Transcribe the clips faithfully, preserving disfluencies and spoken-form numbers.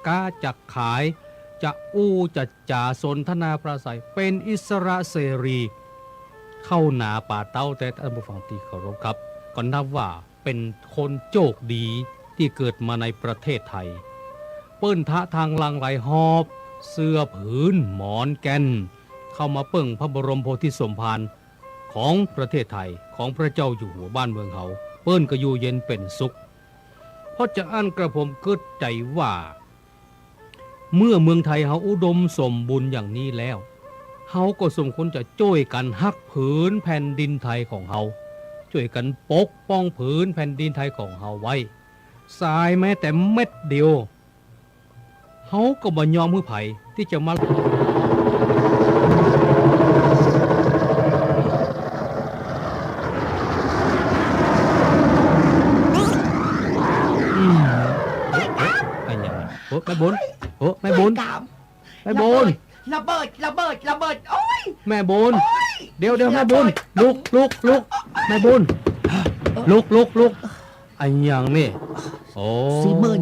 ค้าจะขาย จะอู้จะจ๋าสนทนาปราศรัย เป็นอิสระเสรี เข้าหนาป๋าเต๊าแต๊ ท่านผู้ฟังตี้เคารพครับ ก็นับว่า เป๋นคนโจคดีตี้เกิดมาในประเทศไทย เปิ้นทะทางหลั่งไหลหอบเสื้อผืนหมอนแก่น เข้ามาเปิ้งพระบรมโพธิสมภารของประเทศไทย ของพระเจ้าอยู่หัวบ้านเมืองเฮา เปิ้นก็อยู่เย็นเป๋นสุข เพราะจะอั้นกระผมกึ๊ดใจ๋ว่า เมื่อเมืองไทยเฮาอุดมสมบูรณ์อย่างนี้แล้ว เฮาก็สมควรจะจ้วยกั๋นฮักผืนแผ่นดินไทยของเฮา จ้วยกั๋นปกป้องผืนแผ่นดินไทยของเฮาไว้ สายแม้แต่เม็ดเดียว เฮาก็บ่ยอมหื้อใผตี้จะมา อืม เอ๊ะ เอ๊ะ อะหยัง โอ้ แม่บุญ โอ้ แม่บุญ แม่บุญ ระเบิด ระเบิด ระเบิด ระเบิด โอ๊ย แม่บุญ โอ๊ย เดี๋ยว เดี๋ยว แม่บุญ ระเบิด ลุก ลุก ลุก แม่บุญ ลุก ลุก ลุก อะหยังนี่ โอ้ สี่หมื่น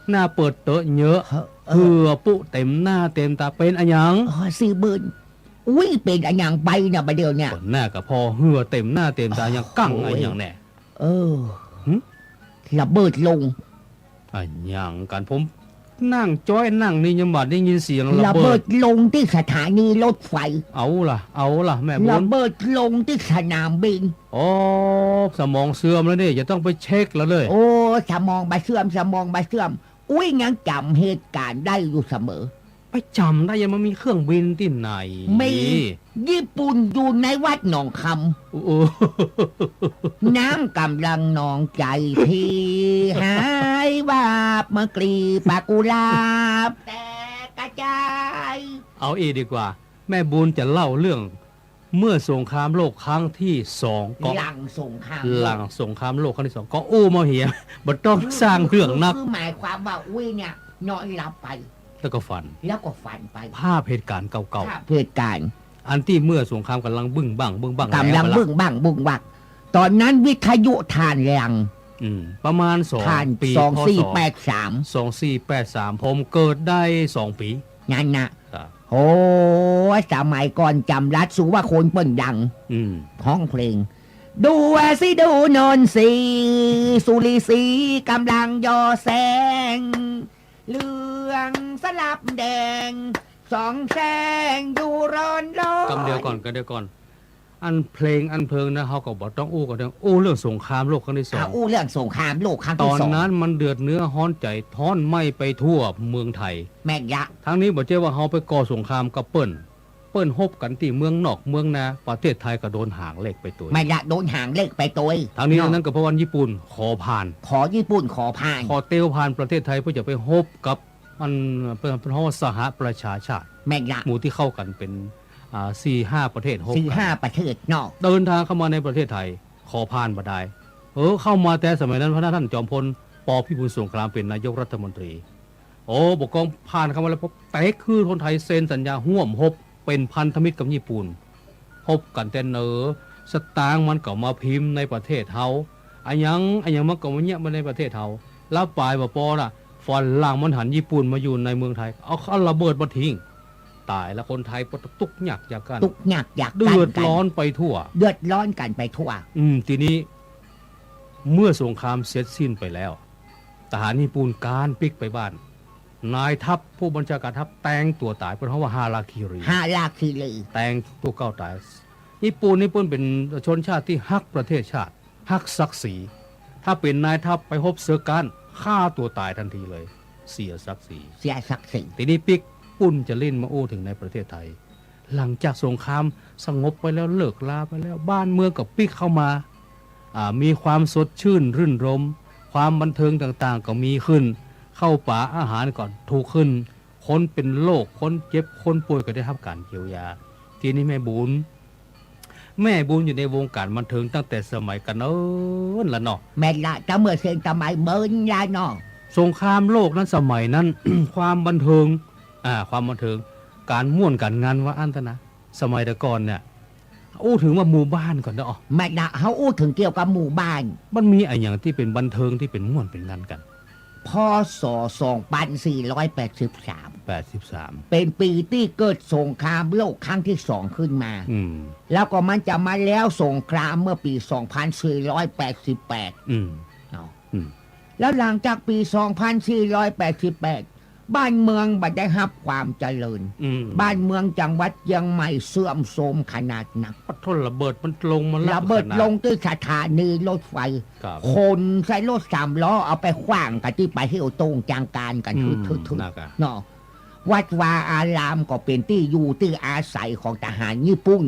หน้าเปิดเต๊อะเยอะ เออ เหื่อปุ๊เต็มหน้าเต็มต๋า เป๋นอะหยัง อ๋อ สี่หมื่น อุ๊ย เป๋นอะหยังไปเนี่ย บ่าเดี่ยวเนี่ย เปิดหน้าก็ผ่อเหื่อเต็มหน้าเต็มต๋า ยังกั้งอะหยังแน่ เออ หึ ระเบิดลง อะหยังกั๋น ผมนั่งจ้อยนั่งนี่ยังบ่ได้ยินเสียงระเบิด ระเบิดลงตี้สถานีรถไฟ เอาล่ะ เอาล่ะ แม่บุญ ระเบิดลงตี้สนามบิน โอ้ สมองเสื่อมแล้วนี่ จะต้องไปเช็คแล้วเลย โอ้ สมองบ่เสื่อม สมองบ่เสื่อม อุ๊ย ยังจ๋ำเหตุก๋ารณ์ได้อยู่เสมอ ไปจ๋ำได้ยัง มันมีเครื่องบินตี้ไหน มี ญี่ปุ่นอยู่ในวัดหนองคำ โอ้โห น้ำกำลังนองใจพี่ หายวาบเหมือนกลีบกุหลาบ แตกกระจาย เอาอี้ดีกว่า แม่บุญจะเล่าเรื่อง เมื่อสงครามโลกครั้งที่สองก็ หลังสงครามโลก หลังสงครามโลกครั้งที่สอง ก็อู้เมาเหีย บ่ต้องสร้างเรื่องนัก คือหมายความว่าอุ๊ยเนี่ยนอนหลับไป แล้วก็ฝัน แล้วก็ฝันไป ภาพเหตุก๋ารณ์เก่าๆ ภาพเหตุก๋ารณ์ อันตี้เมื่อสงครามก๋ำลังบึ้งบั้ง บึ้งบั้ง ก๋ำลัง แล้ว บึ้งบั้ง บึ้งบั้ง ต๋อนนั้นวิทยุถ่านแหล่ง อืม ประมาณสอง ถ่าน ปี๋ สองสี่แปดสาม พ.ศ. สองสี่แปดสาม ผมเกิดได้สองปี๋ นั้นนะ ครับ โอ้ สมัยก่อนจ๋ำรัด สุวรรณคนเปิ้นดัง อืม ฮ้องเพลง ดูสิดูโน่นสิ สุริสีก๋ำลังยอแสง เหลืองสลับแดง ส่องแสงอยู่ร้อนๆ กำเดียวก่อน กำเดียวก่อน อันเพลงอันเพิงนะ เฮาก็บ่ต้องอู้กั๋นเถิง อู้เรื่องสงครามโลกครั้งที่สอง อ่ะ อู้เรื่องสงครามโลกครั้งที่สอง ต๋อนนั้นมันเดือดเนื้อฮ้อนใจ๋ ฮ้อนไหม้ไปทั่วเมืองไทย แม่นละ ทั้งนี้บ่ใจ้ว่าเฮาไปก่อสงครามกับเปิ้น เปิ้นฮบกั๋นตี้เมืองนอกเมืองนา ประเทศไทยก็โดนหางเลขไปตวย แม่นละ โดนหางเลขไปตวย ทั้งนี้ เนาะ ทั้งนั้นก็เพราะว่าญี่ปุ่นขอผ่าน ขอ ญี่ปุ่นขอผ่าน ขอเตียวผ่านประเทศไทยเพื่อจะไปฮบกับ อันเปิ้น เปิ้นฮ้องว่าสหประชาชาติ แม่นละ หมู่ตี้เข้ากั๋นเป๋น อ่า สี่ห้าประเทศฮบกั๋น สี่ห้าประเทศเนาะ เดินทางเข้ามาในประเทศไทย ขอผ่านบ่ได้ เออ เข้ามาแต่สมัยนั้นพระท่านจอมพล ป.พิบูลสงคราม เป๋นนายกรัฐมนตรี โอ้ บ่ากองผ่านเข้ามาแล้ว ปะเต๊ะคือคนไทยเซ็นสัญญาฮ่วมฮบ เป๋นพันธมิตรกับญี่ปุ่น ฮบกั๋นแต่เนิน สตางค์มันก็มาพิมพ์ในประเทศเฮา อะหยัง อะหยังมันก็มาเยียะมาในประเทศเฮา แล้วป๋ายบ่ปอละ ฝรั่งมันหันญี่ปุ่นมาอยู่ในเมืองไทย เอา เอาระเบิดมาทิ้ง ต๋ายละ คนไทยก็ตุ๊กข์ยากยากกั้น ตุ๊กข์ยากยากกั้น เดือดร้อนไปทั่ว เดือดร้อนกั๋นไปทั่ว อืม ทีนี้ เมื่อสงครามเสร็จสิ้นไปแล้ว ทหารญี่ปุ่นก๊านปิ๊กไปบ้าน นายทัพผู้บัญชาการทัพแตงตั๋วต๋าย เปิ้นฮ้องว่าฮาราคิริ ฮาราคิริ แตงตั๋วเก่าต๋าย ญี่ปุ่นนี่เปิ้นเป๋นชนชาติตี้ฮักประเทศชาติ ฮักศักดิ์ศรี ถ้าเป๋นนายทัพไปฮบเสิร์กก๊าน ฆ่าตั๋วต๋ายตันทีเลย เสียศักดิ์ศรี เสียศักดิ์ศรี ทีนี้ปิ๊กปุ้นจะลิ้นมาอู้เถิงในประเทศไทย หลังจากสงครามสงบไปแล้ว เลิกราไปแล้ว บ้านเมืองก็ปิ๊กเข้ามา อ่า มีความสดชื่นรื่นรมย์ ความบันเทิงต่างๆ ก็มีขึ้น ข้าวป๋าอาหารก็ถูกขึ้น คนเป๋นโรค คนเจ็บ คนป่วยก็ได้ฮับก๋านเยียวยา ทีนี้แม่บุญ แม่บุญอยู่ในวงการบันเทิงตั้งแต่สมัยกะเนิ่นละเนาะ แม่นละ แต่เมื่อเส้นสมัยเมินละเนาะ สงครามโลกนั้นสมัยนั้น ความบันเทิง อ่า ความบันเทิง ก๋านม่วนก๋านงันว่าอั้นเถอะนะ สมัยแต่ก่อนเนี่ย อู้เถิงว่าหมู่บ้านก่อนเนาะ แม่นละ เฮาอู้เถิงเกี่ยวกับหมู่บ้าน มันมีอะหยังตี้เป๋นบันเทิงตี้เป๋นม่วนเป๋นงันกั๋น พ.ศ. สองปันสี่ร้อยแปดสิบสาม แปดสิบสาม เป๋นปี๋ตี้เกิดสงครามโลกครั้งตี้สองขึ้นมา อืม แล้วก็มันจะมาแล้วสงครามเมื่อปี๋ สองปันสี่ร้อยแปดสิบแปด อืม เนาะ อืม แล้วหลังจากปี๋ สองปันสี่ร้อยแปดสิบแปด บ้านเมืองบ่ได้ฮับความเจริญ อืม บ้านเมืองจังหวัดเจียงใหม่เสื่อมโทรมขนาดนัก ปะโถ ระเบิดมันลงมาแล้ว ระเบิดลงตี้สถานีรถไฟ ครับ ขนใส่รถสามล้อเอาไปขว้างกั๋นตี้ปะเหี่ยวโต้งจางกานกั๋น อืม คือ คือ คือ นักอะ เนาะ วัดวาอารามก็เป๋นตี้อยู่ตี้อาศัยของทหารญี่ปุ่น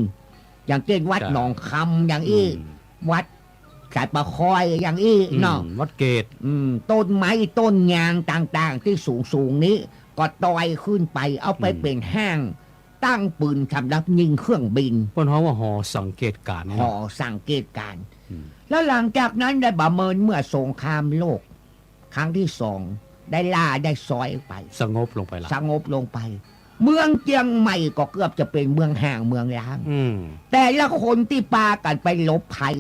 อย่างเจ้นวัด ครับ หนองคำอย่างอี้ อืม วัดสายปะคอยอย่างอี้ อืม เนาะ วัดเกต อืม ต้นไม้ต้นยางต่างๆ ตี้สูงๆ นี้ก็ตอยขึ้นไป เอาไป อืม เป๋นห้างตั้งปืนสำหรับยิงเครื่องบิน เปิ้นฮ้องว่าหอสังเกตการณ์เนี่ย หอ เนาะ สังเกตการณ์ อืม แล้วหลังจากนั้นได้บ่าเมินเมื่อสงครามโลก ครั้งตี้สองได้ล่าได้ซอยไป สงบลงไปละ สงบลงไป เมืองเจียงใหม่ก็เกือบจะเป๋นเมืองฮ้างเมืองฮ้าง อืม แต่ละคนตี้ปากั๋นไปหลบภัย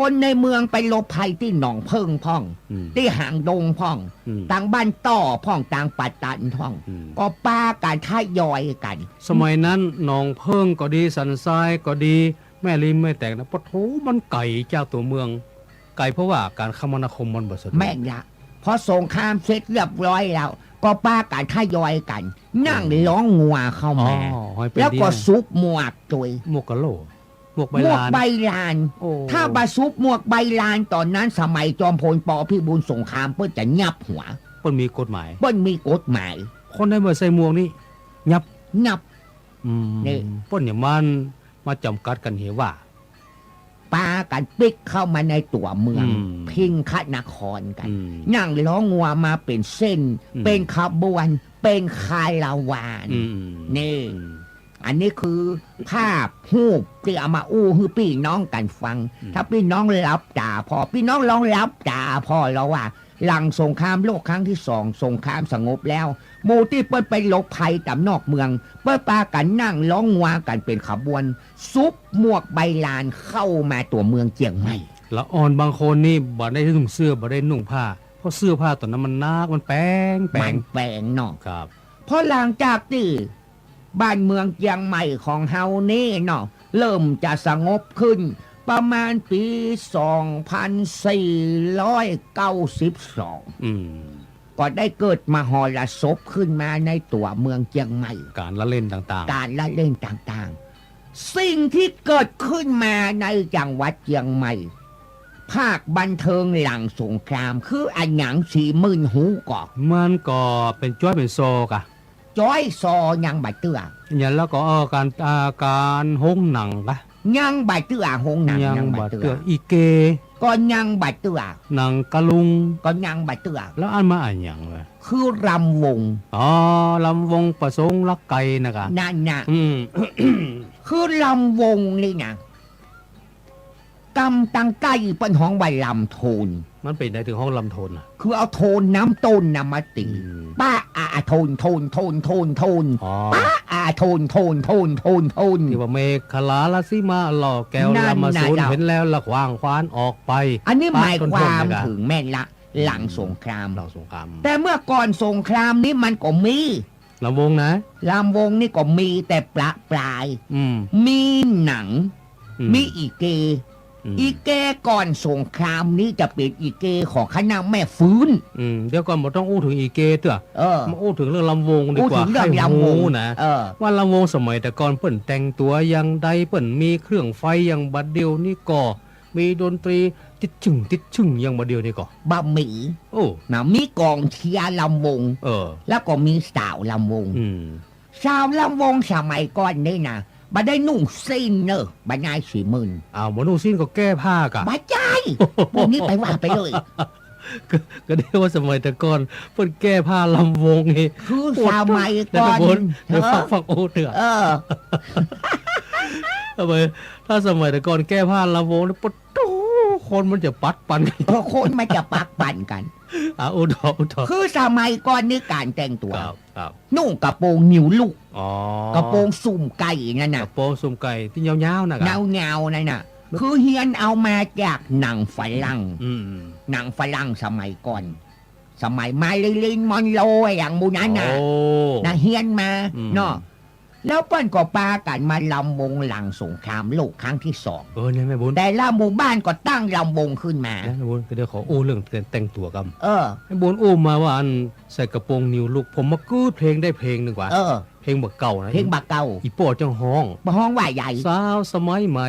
คนในเมืองไปหลบภัยตี้หนองเพิ่งพ่อง อืม ตี้หางดงพ่อง อืม ตางบ้านต้อพ่อง ตางป่าตันพ่อง อืม ก็ปากั๋นทยอยกั๋น สมัยนั้นหนองเพิ่งก็ดี สันทรายก็ดี แม่ริมแม่แตงนะ ปะโถ มันไก๋จากตั๋วเมือง ไก๋เพราะว่าก๋านคมนาคมมันบ่สะดวก แม่นละ พอสงครามเสร็จเรียบร้อยแล้ว ก็ปากั๋นทยอยกั๋น นั่ง อืม ล้องงัวเข้ามา อ๋อ ห้อยเป๋น แล้วก็ ดีนะ สุบหมวกตวย หมวกกะโหลก หมวกใบ หมวก ลาน ใบลาน โอ้ ถ้าบ่สุบหมวกใบลานต๋อนนั้น สมัยจอมพล ป. พิบูลสงคราม เปิ้นจะยับหัว เปิ้นมีกฎหมาย เปิ้นมีกฎหมาย คนใดบ่ใส่หมวกนี่ ยับ ยับ อืม นี่ เปิ้นอย่างมัน มาจ๋ำกัดกั๋นเหียว่า ปากั๋นปิ๊กเข้ามาในตั๋วเมือง อืม พิงคนครกั๋น อืม นั่งล้องงัวมาเป๋นเส้น อืม เป๋นขบวน เป๋นคาราวาน อืม นี่ อืม อันนี้คือภาพฮูปตี้เอามาอู้หื้อปี้น้องกั๋นฟัง อืม ถ้าปี้น้องหลับต๋าผ่อ ปี้น้องลองหลับต๋าผ่อลอว่า หลังสงครามโลกครั้งตี้สอง สงครามสงบแล้ว หมู่ตี้เปิ้นไปหลบภัยต๋ามนอกเมือง เปิ้นปากั๋นนั่งล้องงัวกั๋นเป๋นขบวน สุบหมวกใบลานเข้ามาตั๋วเมืองเจียงใหม่ ละอ่อนบางคนนี่บ่ได้นุ่งเสื้อ บ่ได้นุ่งผ้า เพราะเสื้อผ้าต๋อนนั้นมันนัก มันแป๋ง แป๋ง มันแป๋งเนาะ ครับ พอหลังจากตี้บ้านเมืองเจียงใหม่ของเฮานี่เนาะ เริ่มจะสงบขึ้น ประมาณปี๋ สองปันสี่ร้อยเก้าสิบสอง อืม ก็ได้เกิดมหรสพขึ้นมาในตั๋วเมืองเจียงใหม่ ก๋านละเล่นต่างๆ ก๋านละเล่นต่างๆ สิ่งตี้เกิดขึ้นมาในจังหวัดเจียงใหม่ ภาคบันเทิงหลังสงคราม คืออะหยัง สีมื่นฮู้ก่อ มันก็เป๋นจ๊อยเป๋นซอก่ะ จ๊อยซอยังบ่เตื้อ อย่างแล้วก็ เอ่อ ก๋าน อ่า ก๋านโฮงหนังก่ะ ยังบ่เตื้อ โฮงหนัง ยัง ยังบ่ บ่เตื้อ เตื้อ อีเก ก็ยังบ่เตื้อ หนังกะลุง ก็ยังบ่เตื้อ แล้วอันมาอะหยังวะ คือลำวง อ๋อ ลำวงประสงค์รักไก่นะก่ะ นั่นน่ะ อืม คือลำวงนี่นะ กำตังใก้เปิ้นฮ้องว่าลำโทน มันเป๋นไงเถิงฮ้องลำโทนน่ะ คือเอาโทนน้ำต้นน่ะมาตี๋ อืม ปะอะโทน โทน โทน โทน โทน อ๋อ ปะอะโทน โทน โทน โทน โทน ตี้ว่าเมขลาราสีมาหล่อแก้ว นั่นน่ะ ลำมาสูน เห็นแล้วละขว้างขวานออกไป อันนี้ ปะ หมายความ ต้นโทนนะก่ะ เถิงแม่นละ อืม หลังสงคราม หลังสงคราม แต่เมื่อก่อนสงครามนี้มันก็มี ลำวงนะ ลำวงนี่ก็มีแต่ประปราย อืม มีหนัง อืม มีอีเก อืม อีเกก่อนสงครามนี้จะเป๋นอีเกของคณะแม่ฟื้น อืม เดี๋ยวก่อนบ่ต้องอู้เถิงอีเกเตื้อ เออ มาอู้เถิงเรื่องลำวงดีกว่า อู้เถิงเรื่องลำวง หื้อฮู้นะ เออ ว่าลำวงสมัยแต่ก่อนเปิ้นแต่งตั๋วอย่างใด เปิ้นมีเครื่องไฟอย่างบัดเดี่ยวนี้ก่อ มีดนตรีติ๊ดชึ่งติ๊ดชึ่งอย่างบ่าเดี่ยวนี้ก่อ บ่มี โอ้ นะ มีก๋องเชียร์ลำวง เออ แล้วก็มีสาวลำวง อืม สาวลำวงสมัยก่อนนี่นะ บ่ได้นุ่งสิ้นเน่อ บ่นายสีมื่น อ้าว บ่นุ่งสิ้นก็แก้ผ้าก่ะ บ่ใจ้ พวกนี้ไปว่าไปเลย ก็ ก็ได้ว่าสมัยแต่ก่อนเปิ้นแก้ผ้าลำวงนี่ คือ โอ้ สมัยก่อน เดี๋ยวก่อน เดี๋ยวฟัง เออ ฟังโอ้เถอะ เออ ทำไม ถ้าสมัยแต่ก่อนแก้ผ้าลำวงนี่ ปะโถ คนมันจะปัดปั๋นกั๋น เออ คนมันจะปัดปั๋นกั๋น อ่ะ อู้ต่อ อู้ต่อ คือสมัยก่อนนี่ก๋านแต่งตั๋ว ครับ ครับ นุ่งกระโปรงนิ้วลูก อ๋อ กระโปรงสุมไก่นั่นน่ะ กระโปรงสุมไก่ตี้ยาวๆ น่ะครับ ยาวๆ นั่นน่ะ คือเฮียนเอามาจากหนังฝรั่ง อืม หนังฝรั่งสมัยก่อน สมัยมาริลีน มอนโรอย่างหมู่นั้นน่ะ โอ้ นะ เฮียนมา อืม เนาะ แล้วเปิ้นก็ปากั๋นมาลำวงหลังสงครามโลกครั้งตี้สอง เออ เนี่ยแม่บุญ แต่ละหมู่บ้านก็ตั้งลำวงขึ้นมา นะแม่บุญ ก็เดี๋ยวขออู้เรื่องแต่งตั๋วก่ำ เออ แม่บุญอู้มาว่าอันใส่กระโปรงนิวลุค ผมมากื๊ดเพลงได้เพลงนึ่งกว่า เออ เพลงบ่าเก่านะ เพลงบ่าเก่า อี่ป้อจั้งฮ้อง บ่าฮ้องว่าใหญ่ สาวสมัยใหม่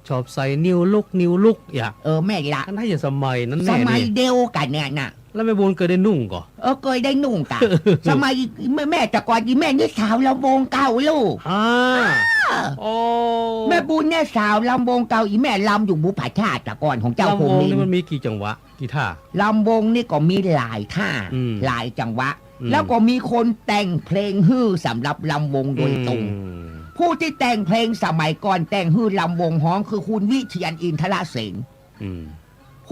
ชอบใส่นิวลุค นิวลุค อย่า เออ แม่นละ อันนั้นอย่าสมัยนั้นแน่ สมัยเดียวกั๋นเนี่ยน่ะ แล้วแม่บุญเกยได้นุ่งก่อ เออ เกยได้นุ่งก่ะ สมัยแม่ แม่แต่ก่อนอี่แม่นี่สาวลำวงเก่าลูก อ่า อ่า โอ้ แม่บุญเนี่ยสาวลำวงเก่า อี่แม่ลำอยู่บุพผาชาติแต่ก่อนของเจ้า ลำวง พรหมมินทร์ นี่มันมีกี่จังหวะ กี่ท่า ลำวงนี่ก็มีหลายท่า อืม หลายจังหวะ อืม แล้วก็มีคนแต่งเพลงหื้อสำหรับลำวงโดยตรง อืม ผู้ตี้แต่งเพลงสมัยก่อนแต่งหื้อลำวงฮ้องคือคุณวิเชียร อินทรเสน อืม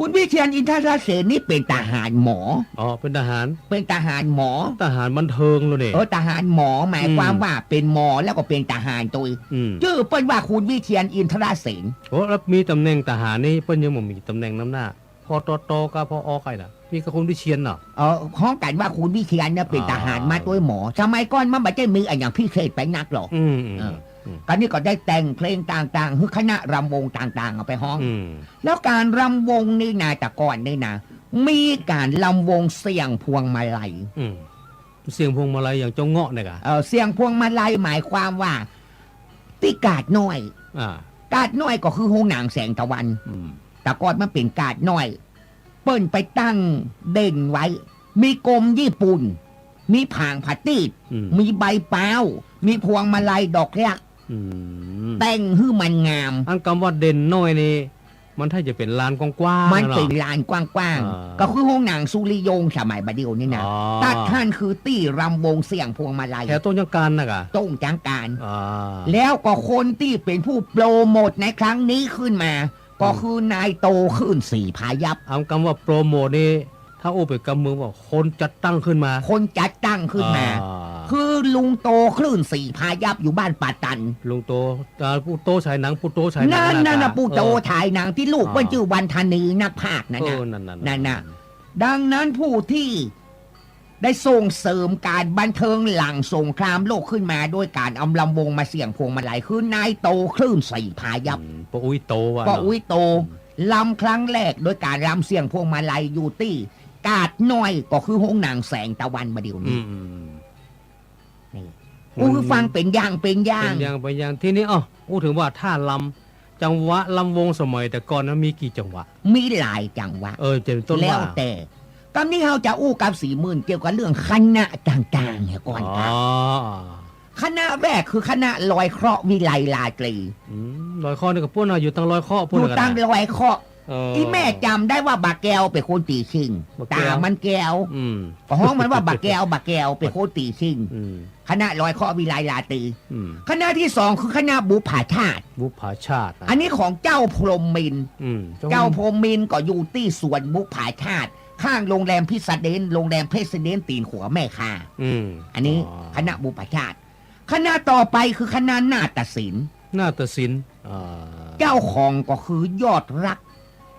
คุณวิเชียร อินทรเสนนี่เป๋นทหารหมอ อ๋อ เป๋นทหาร เป๋นทหารหมอ ทหารบันเทิงเลยเนี่ย เออ ทหารหมอ หมายความ อืม ว่าเป๋นหมอแล้วก็เป๋นทหารตวย อืม จื้อเปิ้นว่าคุณวิเชียร อินทรเสน โอ้ แล้วมีต๋ำแหน่งทหารนี่เปิ้นยังบ่มีต๋ำแหน่งนำหน้า พอ ตอ ตอ กับ พอ ออ ใค่น่ะ มีกับคุณวิเชียรเนาะ เออ ฮ้องกั๋นว่าคุณวิเชียรเนี่ยเป๋น อ่า ทหารมาตวยหมอ สมัยก่อนมันบ่ได้มีอะหยังพิเศษไปนักหรอก อืม อืม เออ อืม ก็นี่ก็ได้แต่งเพลงต่างๆ หื้อคณะลำวงต่างๆ เอาไปฮ้อง อืม แล้วก๋านลำวงนี่นะ แต่ก่อนนี่นะ มีก๋านลำวงเสี่ยงพวงมาลัย อืม เสี่ยงพวงมาลัยอย่างเจ้าเงาะเนี่ยก่ะ เออ เสี่ยงพวงมาลัยหมายความว่า ตี้กาดน้อย อ่า กาดน้อยก็คือโฮงหนังแสงตะวัน อืม แต่ก่อนมันเป๋นกาดน้อย เปิ้นไปตั้งเด่นไว้ มีกรมญี่ปุ่น มีผางผาตี้ อืม มีใบพร้าว มีพวงมาลัยดอกรัก อืม แต่งหื้อมันงาม อันกำว่าเด่นน้อยนี่ มันถ้าจะเป๋นลานกว้างๆ มันเป๋นลานกว้างๆ อ่า ก็คือโฮงหนังสุริยงษ์สมัยบ่าเดี่ยวนี่นะ อ๋อ ตั๊ดหั้นคือตี้ลำวงเสี่ยงพวงมาลัย แถวต้งจั๊งกานน่ะก่ะ ต้งจั๊งกาน อ่า แล้วก็คนตี้เป๋นผู้โปรโมทในครั้งนี้ขึ้นมา ก็คือนายโตคลื่นศรีพายัพ อันกำว่าโปรโมทนี่ ถ้าอู้เป๋นกำเมืองว่าคนจัดตั้งขึ้นมา คนจัดตั้งขึ้นมา อ่า คือลุงโตคลื่นศรีพายัพอยู่บ้านป่าตัน ลุงโต อ่า ปู่โตฉายหนัง ปู่โตฉายหนัง นั่น นั่นน่ะ น่ะ ปู่โต เออ ฉายหนังตี้ลูก อ่า เปิ้นจื้อวันธนีนักพากย์นั่นน่ะ เออ นั่นๆๆ นั่นน่ะ ดังนั้นผู้ตี้ได้ส่งเสริมก๋านบันเทิงหลังสงครามโลกขึ้นมา โดยก๋านเอาลำวงมาเสี่ยงพวงมาลัย คือนายโตคลื่นศรีพายัพ อืม ป้ออุ๊ยโตว่ะ ป้ออุ๊ยโต เนาะ อืม ลำครั้งแรกโดยก๋านลำเสี่ยงพวงมาลัยอยู่ตี้กาดน้อย ก็คือโฮงหนังแสงตะวันบ่าเดี่ยวนี้ อืม นี่ มัน อู้หื้อฟังเป๋นอย่างเป๋นอย่าง เป๋นอย่างเป๋นอย่าง ทีนี้ อ้อ อู้เถิงว่าท่าลำ จังหวะลำวงสมัยแต่ก่อนนั้นมีกี่จังหวะ มีหลายจังหวะ เออ เป๋นต้นว่า แล้วแต่ กำนี้เฮาจะอู้กับศรีหมื่นเกี่ยวกับเรื่องคณะต่างๆ เนี่ยก่อนครับ อ๋อ คณะแรกคือคณะลอยเคราะห์วิไลลาตรี อืม ลอยเคราะห์นี่ก็ปู๊นน่ะ อยู่ตางลอยเคราะห์ปู๊น อยู่ น่ะ ตางลอยเคราะห์ เออ อี่แม่จ๋ำได้ว่าบ่าแก้วเป๋นคนตี๋ชิง บ่าแก้ว ต๋ามันแก้ว อืม ก็ฮ้องมันว่าบ่าแก้ว บ่าแก้วเป๋นคนตี๋ชิง อืม คณะลอยเคราะห์วิไลลาตรี อืม คณะตี้สองคือคณะบุปผาชาติ บุปผาชาติ อ่ะ อันนี้ของเจ้าพรหมมินทร์ อืม เจ้าพรหมมินทร์ก็อยู่ตี้สวนบุปผาชาติ ข้างโรงแรมพิสเดนต์ โรงแรมเพรสิเดนต์ตี๋นขัวแม่คา อืม อันนี้ อ๋อ คณะบุปผาชาติ คณะต่อไปคือคณะนาฏศิลป์ นาฏศิลป์ อ่า เจ้าของก็คือยอดรัก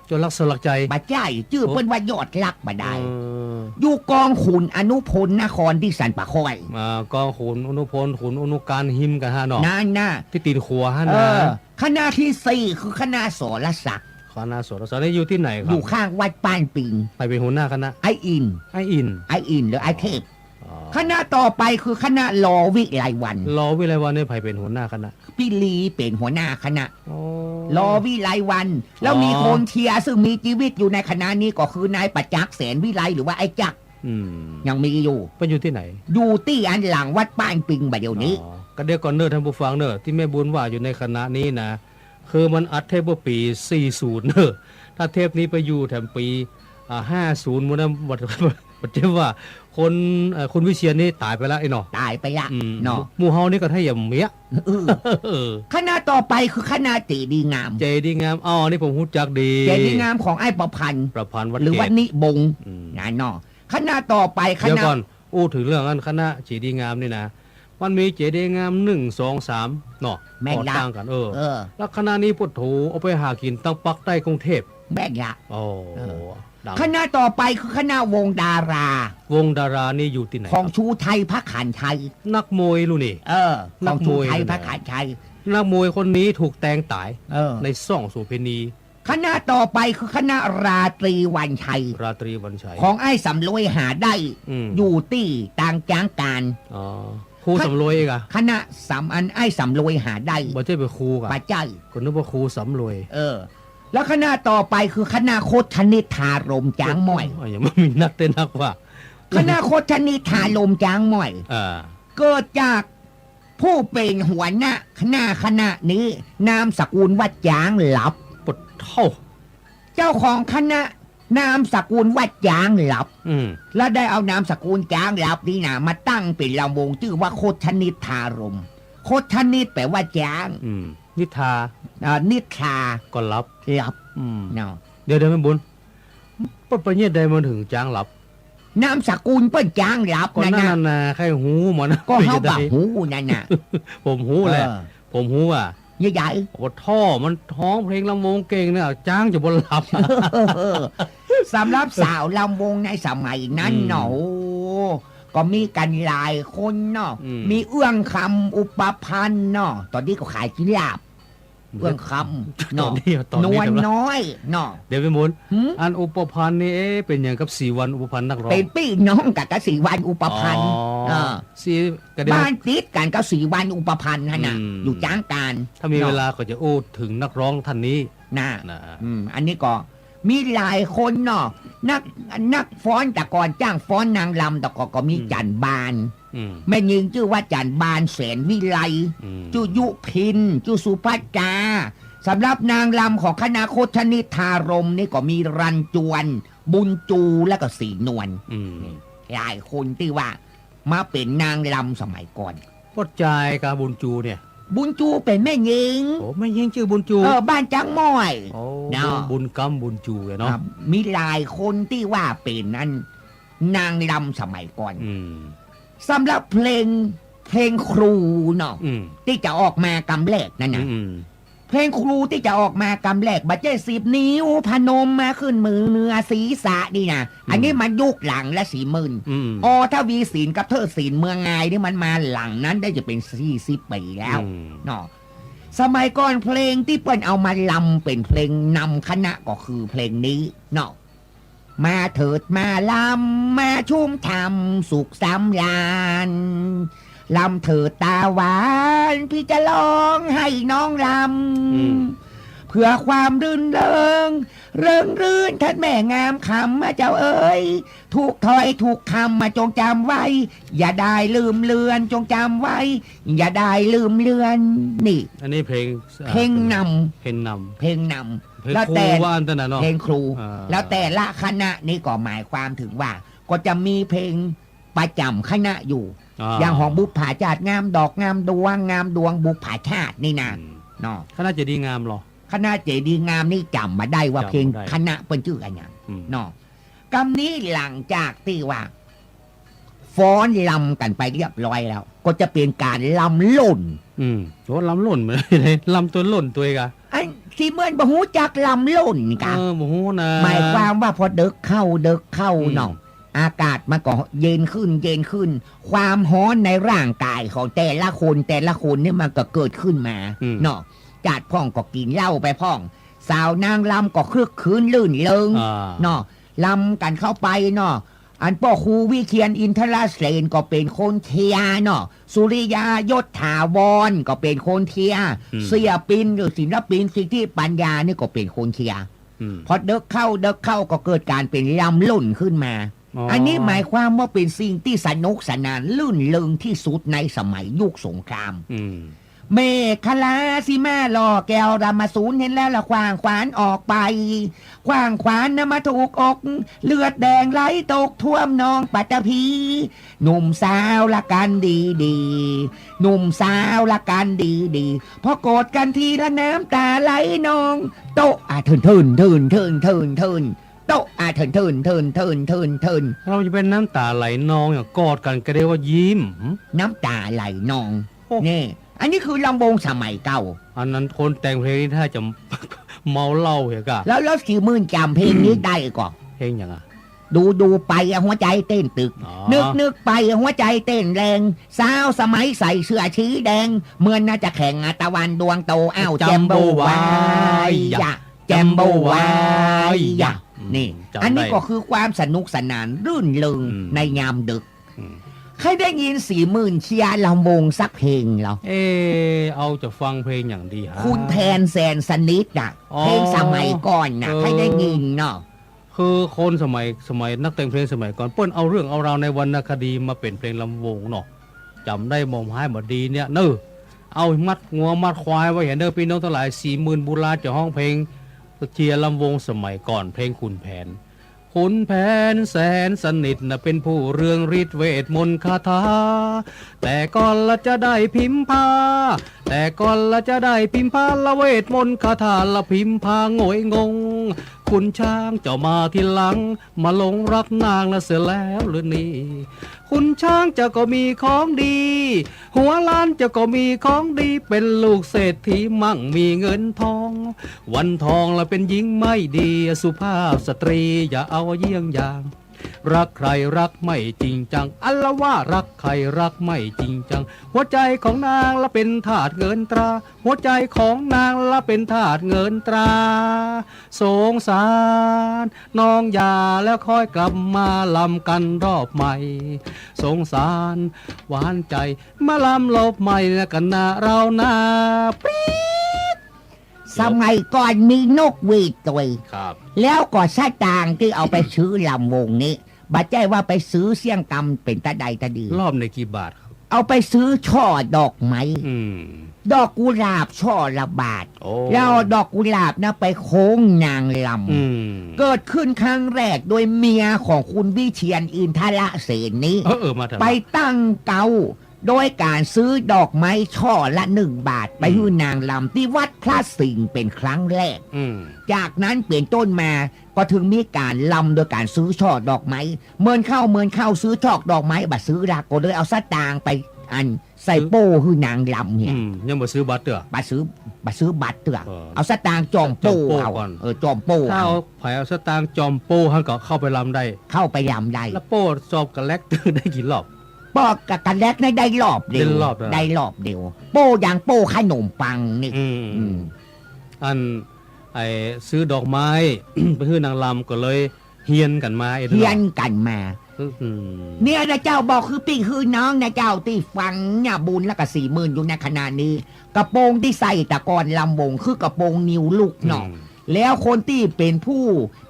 ยอดรักสลักใจ บ่ใจ้ จื้อเปิ้นว่ายอดรักบ่ได้ เออ อยู่กองขุนอนุพลนครตี้สันป่าค้อย อ่า กองขุนอนุพล ขุนอนุการฮิมกั๋นฮะเนาะ นั่นน่ะ ตี้ตี๋นขัวฮะ เออ นะ คณะตี้สี่คือคณะสรศักดิ์ คณะสรศักดิ์นี่อยู่ตี้ไหนครับ อยู่ข้างวัดป้านปิง ใผเป๋นหัวหน้าคณะ ไอ้อินทร์ ไอ้อินทร์ ไอ้อินทร์หรือไอ้เทพ อ๋อ คณะต่อไปคือคณะ ลอ วิไลวรรณ ลอ วิไลวรรณนี่ใผเป๋นหัวหน้าคณะ ปี้ลีเป๋นหัวหน้าคณะ อ๋อ ลอ วิไลวรรณ แล้วมี อ๋อ คนเชียร์ซึ่งมีจีวิตอยู่ในขณะนี้ก็คือนายประจักษ์ แสนวิไล หรือว่าไอ้จักร อืม ยังมีอยู่ เปิ้นอยู่ตี้ไหน อยู่ตี้อันหลังวัดป้านปิงบ่าเดี่ยวนี้ อ๋อ ก็เดี๋ยวก่อนเน่อท่านผู้ฟังเน่อ ตี้แม่บุญว่าอยู่ในขณะนี้นะ คือมันอัดเทปเมื่อปี๋สี่ศูนย์เน่อ ถ้าเทปนี้ไปอยู่แถมปี๋ อ่า ห้าศูนย์ หมู่นั้น บ่ บ่ใจ้ว่าคน เอ่อ คุณวิเชียรนี่ต๋ายไปแล้วไอ้เนาะ ต๋ายไปละ อืม เนาะ หมู่เฮานี่ก็ถ้าอย่างเมี้ย เออ เออ คณะต่อไปคือคณะเจดีย์งาม เจดีย์งาม อ๋อ นี่ผมฮู้จักดี เจดีย์งามของไอ้ประพันธ์ ประพันธ์วัดเกต หรือว่านิบง อืม นั่นเนาะ คณะต่อไปคณะ เดี๋ยวก่อน อู้เถิงเรื่องอันคณะเจดีย์งามนี่นะ มันมีเจดีย์งามหนึ่ง สอง สาม เนาะ แม่นละ ก่อตั้งกั๋น เออ เออ แล้วคณะนี้ โผโถ เอาไปหากิ๋นตังปากใต้กรุงเทพฯ แม่นละ โอ้ เออ คณะต่อไปคือคณะวงดารา วงดารานี่อยู่ตี้ไหน ของ ครับ ชูไทย พระขันชัย นักมวยลูกนี่ เออ ของ นักมวย ชูไทย ลูกนี่ พระขันชัย นักมวยคนนี้ถูกแตงต๋าย เออ ในซ่องโสเภณี คณะต่อไปคือคณะราตรีวันชัย ราตรีวันชัย ของอ้ายสำรวยหาได้ อืม อยู่ตี้ตางจ๊างกาน อ๋อ ครูสำรวยอีกอะ คณะสำ อันอ้ายสำรวยหาได้ บ่ใจ้เป๋นครูกะ บ่ใจ้ ก็นึกว่าครูสำรวย เออ แล้วคณะต่อไปคือคณะคชนิษฐารมณ์จ๊างม้อย อ๋อ ยังบ่มีนักเต้นนักว่า คณะคชนิษฐารมณ์จ๊างม้อย อ่า เกิดจากผู้เป๋นหัวหน้าคณะ คณะนี้ นามสกุลว่าจ๊างหลับ ปะโธ่ เจ้าของคณะนามสกุลว่าจ๊างหลับ อืม แล้วได้เอานามสกุลจ๊างหลับนี่นะ มาตั้งเป๋นลำวงจื้อว่าคชนิษฐารมณ์ คชนิษฐแปลว่าจ๊าง อืม นิทรา อ่า นิทรา ก็หลับ หลับ อืม เนาะ เดี๋ยว เดี๋ยวแม่บุญ เปิ้นไปเยียะใดมาเถิงจ๊างหลับ นามสกุลเปิ้นจ๊างหลับ ก็ นั่น นั่น น่ะ น่ะ ใค่ฮู้มานะ ก็เฮาบ่ฮู้นั่นน่ะ ผมฮู้แหละ เออ ผมฮู้ว่า เยียะใด ปะโธ่ มันฮ้องเพลงลำวงเก่งนะ จ๊างจะบ่หลับ สำหรับสาวลำวงในสมัยนั้นเนาะ อืม โอ้ ก็มีกั๋นหลายคนเนาะ อืม มีเอื้องคำ อุปพันธ์เนาะ ต๋อนนี้ก็ขายกิ๋นลาบ เอื้องคำเนาะ ต๋อนนี้ ต๋อนนี้ นวลน้อยเนาะ เดี๋ยวแม่บุญ หืม อันอุปพันธ์นี่ เอ๊ะ เป๋นหยังกับศรีวรรณอุปพันธ์นักร้อง เป๋นปี้น้องกั๋นกับศรีวรรณอุปพันธ์ อ๋อ เออ ศรี ก็ได้ บ้านติดกั๋นกับศรีวรรณอุปพันธ์หั้นน่ะ อืม อยู่จ๊างกาน ถ้ามี เนาะ เวลาก็จะอู้เถิงนักร้องท่านนี้ น่ะ น่ะ อืม อันนี้ก็มีหลายคนเนาะ นัก นักฟ้อนแต่ก่อน จ๊างฟ้อนนางรำแต่ก่อนก็มี อืม จันบาน อืม แม่ญิงจื้อว่าจันบานแสนวิไล อืม จื้อยุพิน จื้อสุภัตตรา สำหรับนางรำของคณะคชนิษฐารมณ์นี่ก็มีรันจวน บุญจู แล้วก็ศรีนวล อืม นี่ หลายคนตี้ว่ามาเป๋นนางรำสมัยก่อน ป้อจายกาบุญจูเนี่ย บุญจูเป๋นแม่ญิง โอ้ แม่ญิงจื้อบุญจู เออ บ้านจ๊างม้อย โอ้ เนาะ บุญ บุญกำบุญจูอะเนาะ ครับ มีหลายคนตี้ว่าเป๋นอัน นางรำสมัยก่อน อืม สำหรับเพลง เพลงครูเนาะ อืม ตี้จะออกมากำแรกนั่นน่ะ อืม เพลงครูตี้จะออกมากำแรก บ่ใจ้สิบนิ้วพนมมาขึ้นมือเหนือศีรษะนี่นะ อันนี้ อืม มันยุคหลังละ สี่หมื่น อืม อ ทวีศิลป์กับเทิดศิลป์เมืองงายนี่มันมาหลังนั้นได้จะเป๋นสี่สิบปี๋แล้ว อืม เนาะ สมัยก่อนเพลงตี้เปิ้นเอามารำเป๋นเพลงนำคณะก็คือเพลงนี้เนาะ มาเถิดมาลำ มาชุ่มช่ำสุขสำราญ ลำเถิดตาหวาน พี่จะร้องให้น้องลำ อืม เพื่อความรื่นเริง เริงรื่นท่านแม่งามคำมาเจ้าเอ๋ย ทุกถ้อยทุกคำมาจงจำไว้ อย่าได้ลืมเลือนจงจำไว้ อย่าได้ลืมเลือน นี่ อันนี้เพลง เพลงนำ เพลงนำ เพลงนำ เพลง แล้วแต่ ครูว่าอันนั้นเนาะ เพลงครู อ่า แล้วแต่ละคณะนี่ก็หมายความเถิงว่า ก็จะมีเพลงประจ๋ำคณะอยู่ อ่า อย่างของบุปผาจาร์ งามดอกงามดวง งามดวงบุปผาชาตินี่นะ อืม เนาะ คณะเจดีย์งามเหรอ คณะเจดีย์งามนี่จ๋ำบ่าได้ว่า จ๋ำบ่าได้ เพลงคณะเปิ้นจื้ออะหยัง อืม เนาะ กำนี้หลังจากตี้ว่า ฟ้อนรำกั๋นไปเรียบร้อยแล้ว ก็จะเป๋นก๋านรำหล่น อืม โอ้ รำหล่น ลำตั๋วหล่นตั๋วอีกอะ อันตี้เปิ้นบ่ฮู้จักรำหล่นกะ เออ บ่ฮู้นะ หมายความว่าพอเดิ็กเข้า เดิ็กเข้า อืม เนาะ อากาศมันก็เย็นขึ้น เย็นขึ้น ความฮ้อนในร่างกายของแต่ละคน แต่ละคนนี่มันก็เกิดขึ้นมา อืม เนาะ จาดพ่องก็กิ๋นเหล้าไปพ่อง สาวนางรำก็ครึกครื้นรื่นเริง อ่า เนาะ รำกั๋นเข้าไปเนาะ อันป้อครูวิเชียรอินทรเสนก็เป๋นคนเชียร์เนาะ สุริยายศถาวรก็เป๋นคนเชียร์ อืม เสียปินหรือศิลปินสิทธิปัญญานี่ก็เป๋นคนเชียร์ อืม พอเดิ็กเข้า เดิ็กเข้าก็เกิดก๋านเป๋นรำหล่นขึ้นมา อ๋อ อันนี้หมายความว่าเป๋นสิ่งตี้สนุกสนานรื่นเริงตี้สุดในสมัยยุคสงคราม อืม เมขลาสีมาหล่อแก้วรามาสูรเห็นแล้วละขว้างขวานออกไป ขว้างขวานนะมาถูกอก เลือดแดงไหลตกท่วมหนองปัตตภี หนุ่มสาวละกันดีๆ หนุ่มสาวละกันดีๆ พอโกรธกันทีละน้ำต๋าไหลนอง โต๊ะอะเทินเทินเทินเทินเทินเทิน โต๊ะอะเทินเทินเทินเทินเทินเทิน เฮาจะเป๋นน้ำต๋าไหลนองอย่างกอดกั๋นก็ได้ว่ายิ้ม หึ น้ำต๋าไหลนอง โอ้ นี่ อันนี้คือลำวงสมัยเก่า อันนั้นคนแต่งเพลงนี่ถ้าจะ เมาเหล้าเหียกะ แล้ว แล้วศรีหมื่นจ๋ำเพลงนี้ได้ก่อ เพลงหยังอะ ดูๆ ไปอะหัวใจ๋เต้นตึก อ๋อ นึกๆ ไปอะหัวใจ๋เต้นแรง สาวสมัยใส่เสื้อสีแดง เหมือนน่าจะแข่งอะตะวันดวงโต อ้าว แจมโบวายยะ แจมโบวายยะ อืม นี่ จ๋ำได้ อันนี้ก็คือความสนุกสนานรื่นเริง อืม ในยามดึก อืม ใค่ได้ยินสีหมื่นเชียร์ลำวงสักเพลงลอ เอ๊ะ เอาจะฟังเพลงหยังดีฮะ ขุนแผนแสนสนิทน่ะ อ๋อ เพลงสมัยก่อนน่ะ เออ ใค่ได้ยินเนาะ คือคนสมัย สมัยนักแต่งเพลงสมัยก่อน เปิ้นเอาเรื่องเอาราวในวรรณคดีมาเป๋นเพลงลำวงเนาะ จ๋ำได้หม่อมฮ้ายบ่ดีเนี่ยเน่อ เอามัดงัวมัดควายไว้หั้นเน่อ ปี้น้องตังหลาย สีหมื่นบุราจะฮ้องเพลงเชียร์ลำวงสมัยก่อน เพลงขุนแผน ขุนแผนแสนสนิทน่ะ เป๋นผู้เรืองฤทธิ์เวทมนต์คาถา แต่ก่อนละจะได้พิมพา แต่ก่อนละจะได้พิมพา ละเวทมนต์คาถา ละพิมพาโงยงง ขุนช้างเจ้ามาทีหลัง มาหลงรักนางนะเสียแล้วหรือนี่ ขุนช้างเจ้าก็มีของดี หัวล้านเจ้าก็มีของดี เป๋นลูกเศรษฐีมั่งมีเงินทอง วันทองละเป๋นหญิงไม่ดี สุภาพสตรีอย่าเอาเยี่ยงอย่าง รักใครรักไม่จริงจัง อันละว่ารักใครรักไม่จริงจัง หัวใจของนางละเป๋นธาตุเงินตรา หัวใจของนางละเป๋นธาตุเงินตรา สงสารน้องอย่าแล้วค่อยกลับมาลำกันรอบใหม่ สงสารหวานใจ มาลำรอบใหม่นะกันนะเรานะ ปี๊ด สมัยก่อนมีนกหวีดตวย ครับ แล้วก็สตางค์ตี้เอาไปซื้อลำวงนี้ บ่ใจ้ว่าไปซื้อเสี้ยงกำเป๋นตาใดตาดี รอบนี้กี่บาทครับ เอาไปซื้อช่อดอกไม้ อืม ดอกกุหลาบช่อละบาท โอ้ แล้วเอาดอกกุหลาบนะไปโค้งนางลำ อืม เกิดขึ้นครั้งแรกโดยเมียของคุณวิเชียรอินทรเสนนี้ เออ เออ มาเถอะ ไปตั้งเก๊า โดยการซื้อดอกไม้ช่อละหนึ่งบาท ไป อืม หื้อนางลำตี้วัดพระสิงห์เป๋นครั้งแรก อืม จากนั้นเป๋นต้นมาก็ถึงมีการลำโดยการซื้อช่อดอกไม้ เมินเข้า เมินเข้า ซื้อช่อดอกไม้บ่ซื้อละ ก็เลยเอาสตางค์ไปอันใส่โป้หื้อนางลำเนี่ย อืม ยังบ่ซื้อบัตรเตื้อ บ่ซื้อ บ่ซื้อบัตรเตื้อ เออ เอาสตางค์จ่อมโป้ จ่อมโป้ เอา ก่อน เออ จ่อมโป้ ถ้าเอา เอา ใผเอาสตางค์จ่อมโป้หั้นก็เข้าไปลำได้ เข้าไปลำได้ แล้วโป้จ่อมกะแล็กตึงได้กี่รอบ โป้กะ กะแล็กนี่ได้รอบเดียว ได้รอบเดียว ได้รอบเดียว โป้อย่างโป้ขนมปังนี่ อืม อืม อัน ไอ้ ซื้อดอกไม้ ไปหื้อนางลำก็เลยเฮียนกั๋นมา เอ๊ะ เฮียนกั๋นมา อืม เนี่ยนะเจ้า บอกหื้อปี้หื้อน้องนะเจ้า ตี้ฟังเนี่ยบุญแล้วก็สีหมื่นอยู่ในขณะนี้ กระโปรงตี้ใส่แต่ก่อนลำวงคือกระโปรงนิวลุคเนาะ อืม แล้วคนตี้เป๋นผู้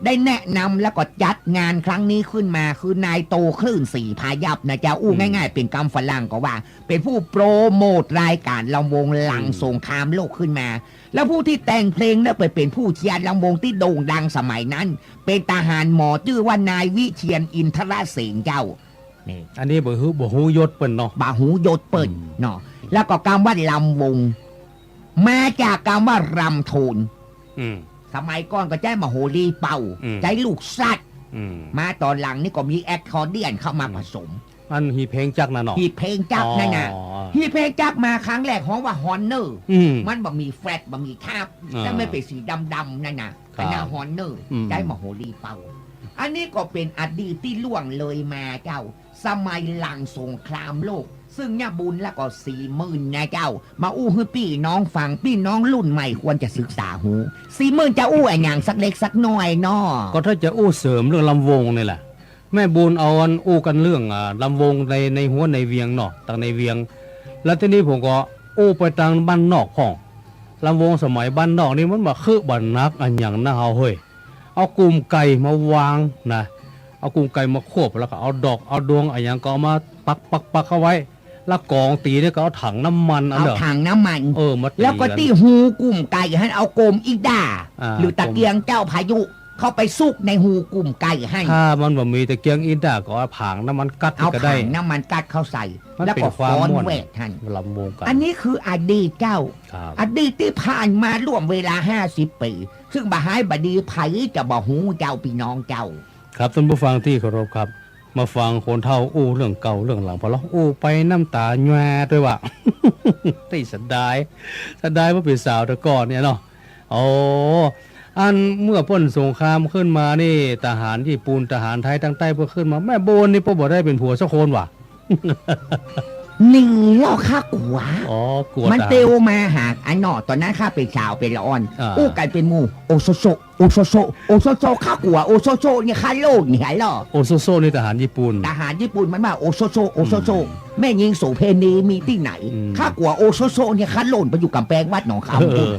ได้แนะนำแล้วก็จัดงานครั้งนี้ขึ้นมา คือนายโตคลื่นศรีพายัพนะเจ้า อู้ อืม ง่ายๆ เป๋นกำฝรั่งก็ว่า เป๋นผู้โปรโมทรายการลำวงหลัง อืม สงครามโลกขึ้นมา แล้วผู้ตี้แต่งเพลงแล้วไปเป๋นผู้เชียร์ลำวงตี้โด่งดังสมัยนั้น เป๋นทหารหมอจื้อว่านายวิเชียรอินทรเสนเจ้า นี่ อันนี้บ่ฮู้ บ่ฮู้ยศเปิ้นเนาะ บ่ฮู้ยศเปิ้น อืม เนาะ แล้วก็กำว่าลำวง มาจากกำว่ารำโทน อืม สมัยก่อนก็ใจ๊มโหรีเป่า อืม ใจ๊ลูกสัตว์ อืม มาต๋อนหลังนี่ก็มีแอคคอร์เดียนเข้ามา อืม ผสม อันหีบเพลงจักรน่ะเนาะ หีบเพลงจักรนั่นน่ะ อ๋อ หีบเพลงจักรมาครั้งแรกฮ้องว่าฮอนเนอร์ อืม มันบ่มีแฟลต บ่มีทาบ อ่า แต่มันเป๋นสีดำๆ นั่นน่ะ ครับ อันนั้นฮอนเนอร์ อืม ใจ๊มโหรีเป่า อันนี้ก็เป๋นอดีตตี้ล่วงเลยมาเจ้า สมัยหลังสงครามโลก ซึ่งเนี่ยบุญแล้วก็สีหมื่นนะเจ้า มาอู้หื้อปี้น้องฟัง ปี้น้องรุ่นใหม่ควรจะศึกษาฮู้ สีหมื่นจะอู้อะหยังสักเล็กสักน้อยเนาะ ก็ถ้าจะอู้เสริมเรื่องลำวงนี่แหละ แม่บุญเอาอันอู้กั๋นเรื่อง อ่า ลำวงใน ในฮั้วในเวียงเนาะ ตังในเวียง แล้วตี้นี้ผมก็อู้ไปตังบ้านนอกพ่อง ลำวงสมัยบ้านนอกนี่มันบ่คึกบ่หนักอะหยังนะเฮาเฮ้ย เอากุ่มไก่มาวางนะ เอากุ่มไก่มาควบ แล้วก็เอาดอก เอาดวงอะหยังก็เอามาปัก ปัก ปักเข้าไว้ แล้วก๋องตี๋เนี่ยก็เอาถังน้ำมันอัน เอา เดียว ถังน้ำมัน เออ มาตี๋ แล้วก็ กั๋น ตี้ฮูกุ่มไก่หั้นเอาโกมอีด้า อ่า หรือตะเกียงเจ้าพายุ เข้าไปซุกในฮูกุ่มไก่หั้น ถ้ามันบ่มีตะเกียงอีด้าก็เอาผางน้ำมันก๊าซ เอา ก็ได้ ผางน้ำมันก๊าซเข้าใส่ มัน แล้วก็ เป๋นความม่วน ฟ้อนแหวกหั้น ลำวงกั๋น อันนี้คืออดีตเจ้า ครับ อดีตตี้ผ่านมาร่วมเวลาห้าสิบปี๋ ซึ่งบ่ฮ้ายบ่ดีใผจะบ่ฮู้เจ้าปี้น้องเจ้า ครับ ต้านผู้ฟังตี้เคารพครับ มาฟังคนเฒ่าอู้เรื่องเก่าเรื่องหลัง พอลออู้ไปน้ำต๋าแหว่ด้วยว่า ตี้เสียดาย เสียดายว่าเป๋นสาวแต่ก่อนเนี่ยเนาะ โอ้ อันเมื่อป้นสงครามขึ้นมานี่ ทหารญี่ปุ่น ทหารไทยตางใต้เปิ้นขึ้นมา แม่โบนนี่เปิ้นบ่ได้เป๋นผัวสักคนวะ นี่เล่าข้ากั๋ว อ๋อ กั๋ว มัน ทหาร เตียวมาหาอันหนอ ต๋อนนั้นข้าเป๋นสาวเป๋นละอ่อน อ่า อู้กั๋นเป๋นหมู่ โอโซโซ โอโซโซ โอโซโซ ข้ากั๋ว โอโซโซ เนี่ยข้าโล่นเนี่ยเหรอ โอโซโซ นี่ทหารญี่ปุ่น ทหารญี่ปุ่นมันว่า โอโซโซ โอโซโซ อืม แม่ญิงโสเภณีมีตี้ไหน อืม ข้ากั๋ว โอโซโซ เนี่ยข้าโล่นไปอยู่ก๋ำแปงวัดหนองขาม เออ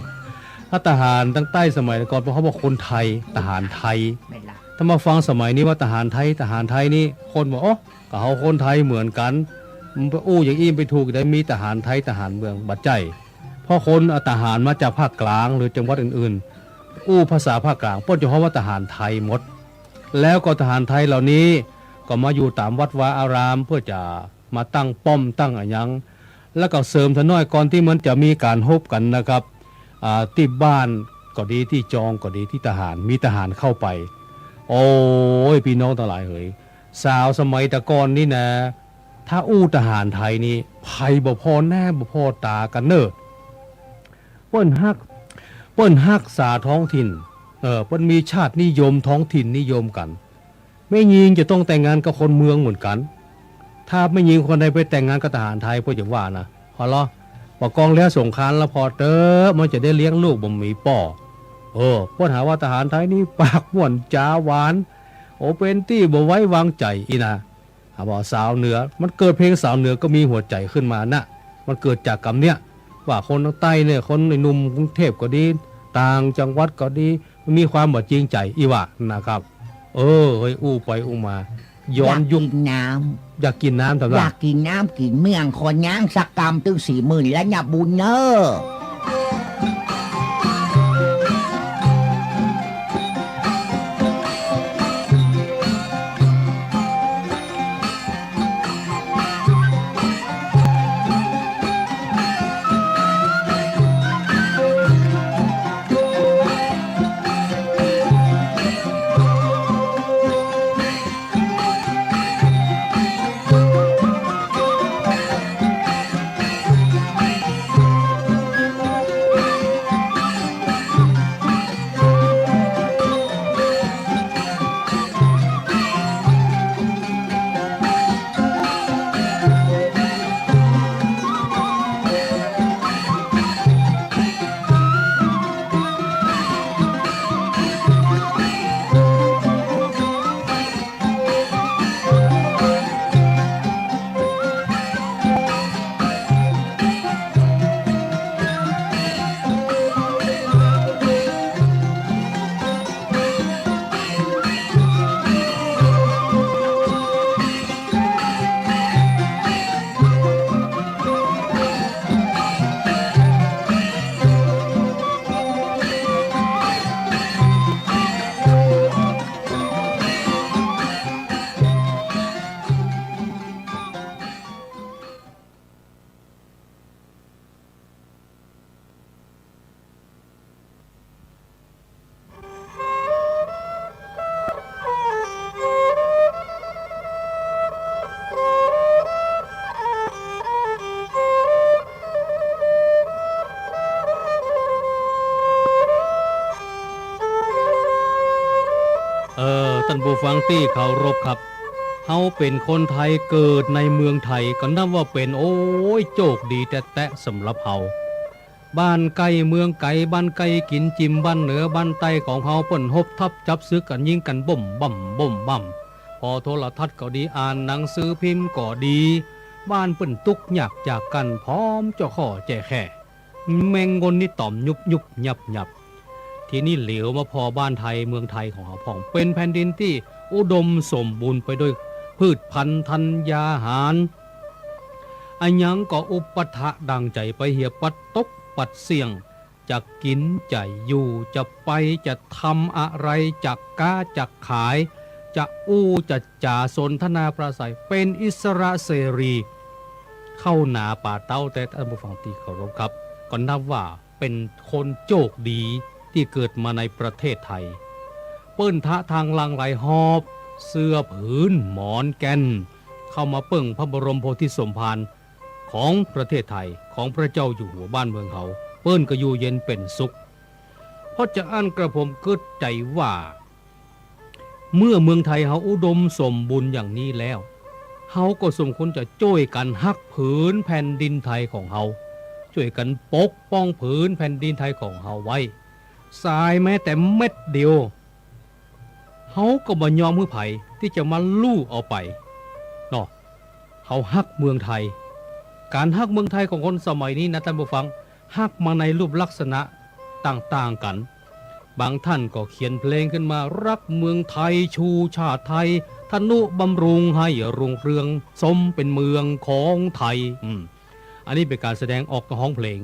ถ้าทหารตางใต้สมัยก่อนเปิ้นฮ้องว่าคนไทย ทหารไทย แม่นละ ถ้ามาฟังสมัยนี้ว่าทหารไทย ทหารไทยนี่ คนบอก โอ้ ก็เฮาคนไทยเหมือนกั๋น มันไปอู้อย่างอี้ไปถูกได้ มีทหารไทย ทหารเมือง บ่ใจ้ เพราะคนเอาทหารมาจากภาคกลางหรือจังหวัดอื่นๆ อู้ภาษาภาคกลาง เปิ้นจะฮ้องว่าทหารไทยหมด แล้วก็ทหารไทยเหล่านี้ก็มาอยู่ต๋ามวัดวาอาราม เพื่อจะมาตั้งป้อมตั้งอะหยัง แล้วก็เสริมซะหน้อยก่อนตี้มันจะมีก๋านฮบกั๋นนะครับ อ่า ตี้บ้านก็ดี ตี้จองก็ดี ตี้ทหาร มีทหารเข้าไป โอ้ย ปี้น้องตังหลายเหย สาวสมัยตะก่อนนี่นะ ถ้าอู้ทหารไทยนี่ ใผบ่ผ่อหน้าบ่ผ่อต๋ากั๋นเน่อ เปิ้นฮัก เปิ้นฮักษาท้องถิ่น เออ เปิ้นมีชาตินิยมท้องถิ่นนิยมกั๋น แม่ญิงจะต้องแต่งงานกับคนเมืองเหมือนกั๋น ถ้าแม่ญิงคนใดไปแต่งงานกับทหารไทย เปิ้นจะว่านะ พอลอ ปะกองแล้วสงครามแล้วผ่อเต๊อะ มันจะได้เลี้ยงลูกบ่มีป้อ เออ เปิ้นหาว่าทหารไทยนี่ปากม่วนจ๋าหวาน โอ้ เป๋นตี้บ่ไว้วางใจ๋อี้นะ หาว่าสาวเหนือ มันเกิดเพลงสาวเหนือก็มีหัวใจ๋ขึ้นมานะ มันเกิดจากกำเนี้ย ว่าคนตางใต้เนี่ย คนหนุ่มกรุงเทพก็ดี ต่างจังหวัดก็ดี มันมีความบ่จริงใจ๋อี้วะนะครับ เออ เฮ้ย อู้ไปอู้มา ย้อนยุค อยากกิ๋นน้ำ อยากกิ๋นน้ำ สำหรับ อยากกิ๋นน้ำกิ๋นเมือง ขอน้ำสักกำตึงสิมึนแล้วเนี่ยบุญเน่อ เออ ต้านผู้ฟังตี้เคารพครับ เฮาเป๋นคนไทยเกิดในเมืองไทย ก็นับว่าเป๋น โอ้ย โจคดีแต๊ๆ สำหรับเฮา บ้านใก้เมืองไก๋ บ้านใก้กิ๋นจิ่ม บ้านเหนือบ้านใต้ของเฮา เปิ้นฮบทัพจับศึกกั๋น ยิงกั๋นบ้มบ้ำบ้มบ้ำ ผ่อโทรทัศน์ก็ดี อ่านหนังสือพิมพ์ก็ดี บ้านเปิ้นตุ๊กข์ยากจากกั๋น พร้อมเจ้าข้อแจ้แค่ แมงงนนี่ต่อมยุบยุบยับยับ ทีนี้เหลียวมาผ่อบ้านไทย เมืองไทยของเฮาพ่อง เป๋นแผ่นดินตี้อุดมสมบูรณ์ไปด้วยพืชพันธุ์ธัญญาหาร อะหยังก็อุปะทะดั่งใจ๋ไปเหีย ปัดตกปัดเสี้ยง จะกิ๋นจะอยู่ จะไปจะทำอะไร จะก๊าจะขาย จะอู้จะจ๋าสนทนาปราศรัย เป๋นอิสระเสรี เข้าหนาป่าเต๊า แต่ต้านผู้ฟังตี้เคารพครับ ก็นับว่าเป๋นคนโจคดีตี้เกิดมาในประเทศไทย เปิ้นทะทางหลั่งไหลหอบเสื้อผืนหมอนแก่น เข้ามาเปิ้งพระบรมโพธิสมภารของประเทศไทย ของพระเจ้าอยู่หัวบ้านเมืองเฮา เปิ้นก็อยู่เย็นเป๋นสุข เพราะจาอั้นกระผมกึ๊ดใจ๋ว่า เมื่อเมืองไทยเฮาอุดมสมบูรณ์อย่างนี้แล้ว เฮาก็สมควรจะจ้วยกั๋นฮักผืนแผ่นดินไทยของเฮา จ้วยกั๋นปกป้องผืนแผ่นดินไทยของเฮาไว้ สายแม้แต่เม็ดเดียว เฮาก็บ่ยอมหื้อใผตี้จะมาลู่เอาไป เนาะ เฮาฮักเมืองไทย ก๋านฮักเมืองไทยของคนสมัยนี้นะต้านผู้ฟัง ฮักมาในรูปลักษณะต่างๆ กั๋น บางต้านก็เขียนเพลงขึ้นมา รักเมืองไทย ชูชาติไทย ทะนุบำรุงให้รุ่งเรือง สมเป็นเมืองของไทย อืม อันนี้เป๋นก๋านแสดงออกฮ้องเพลง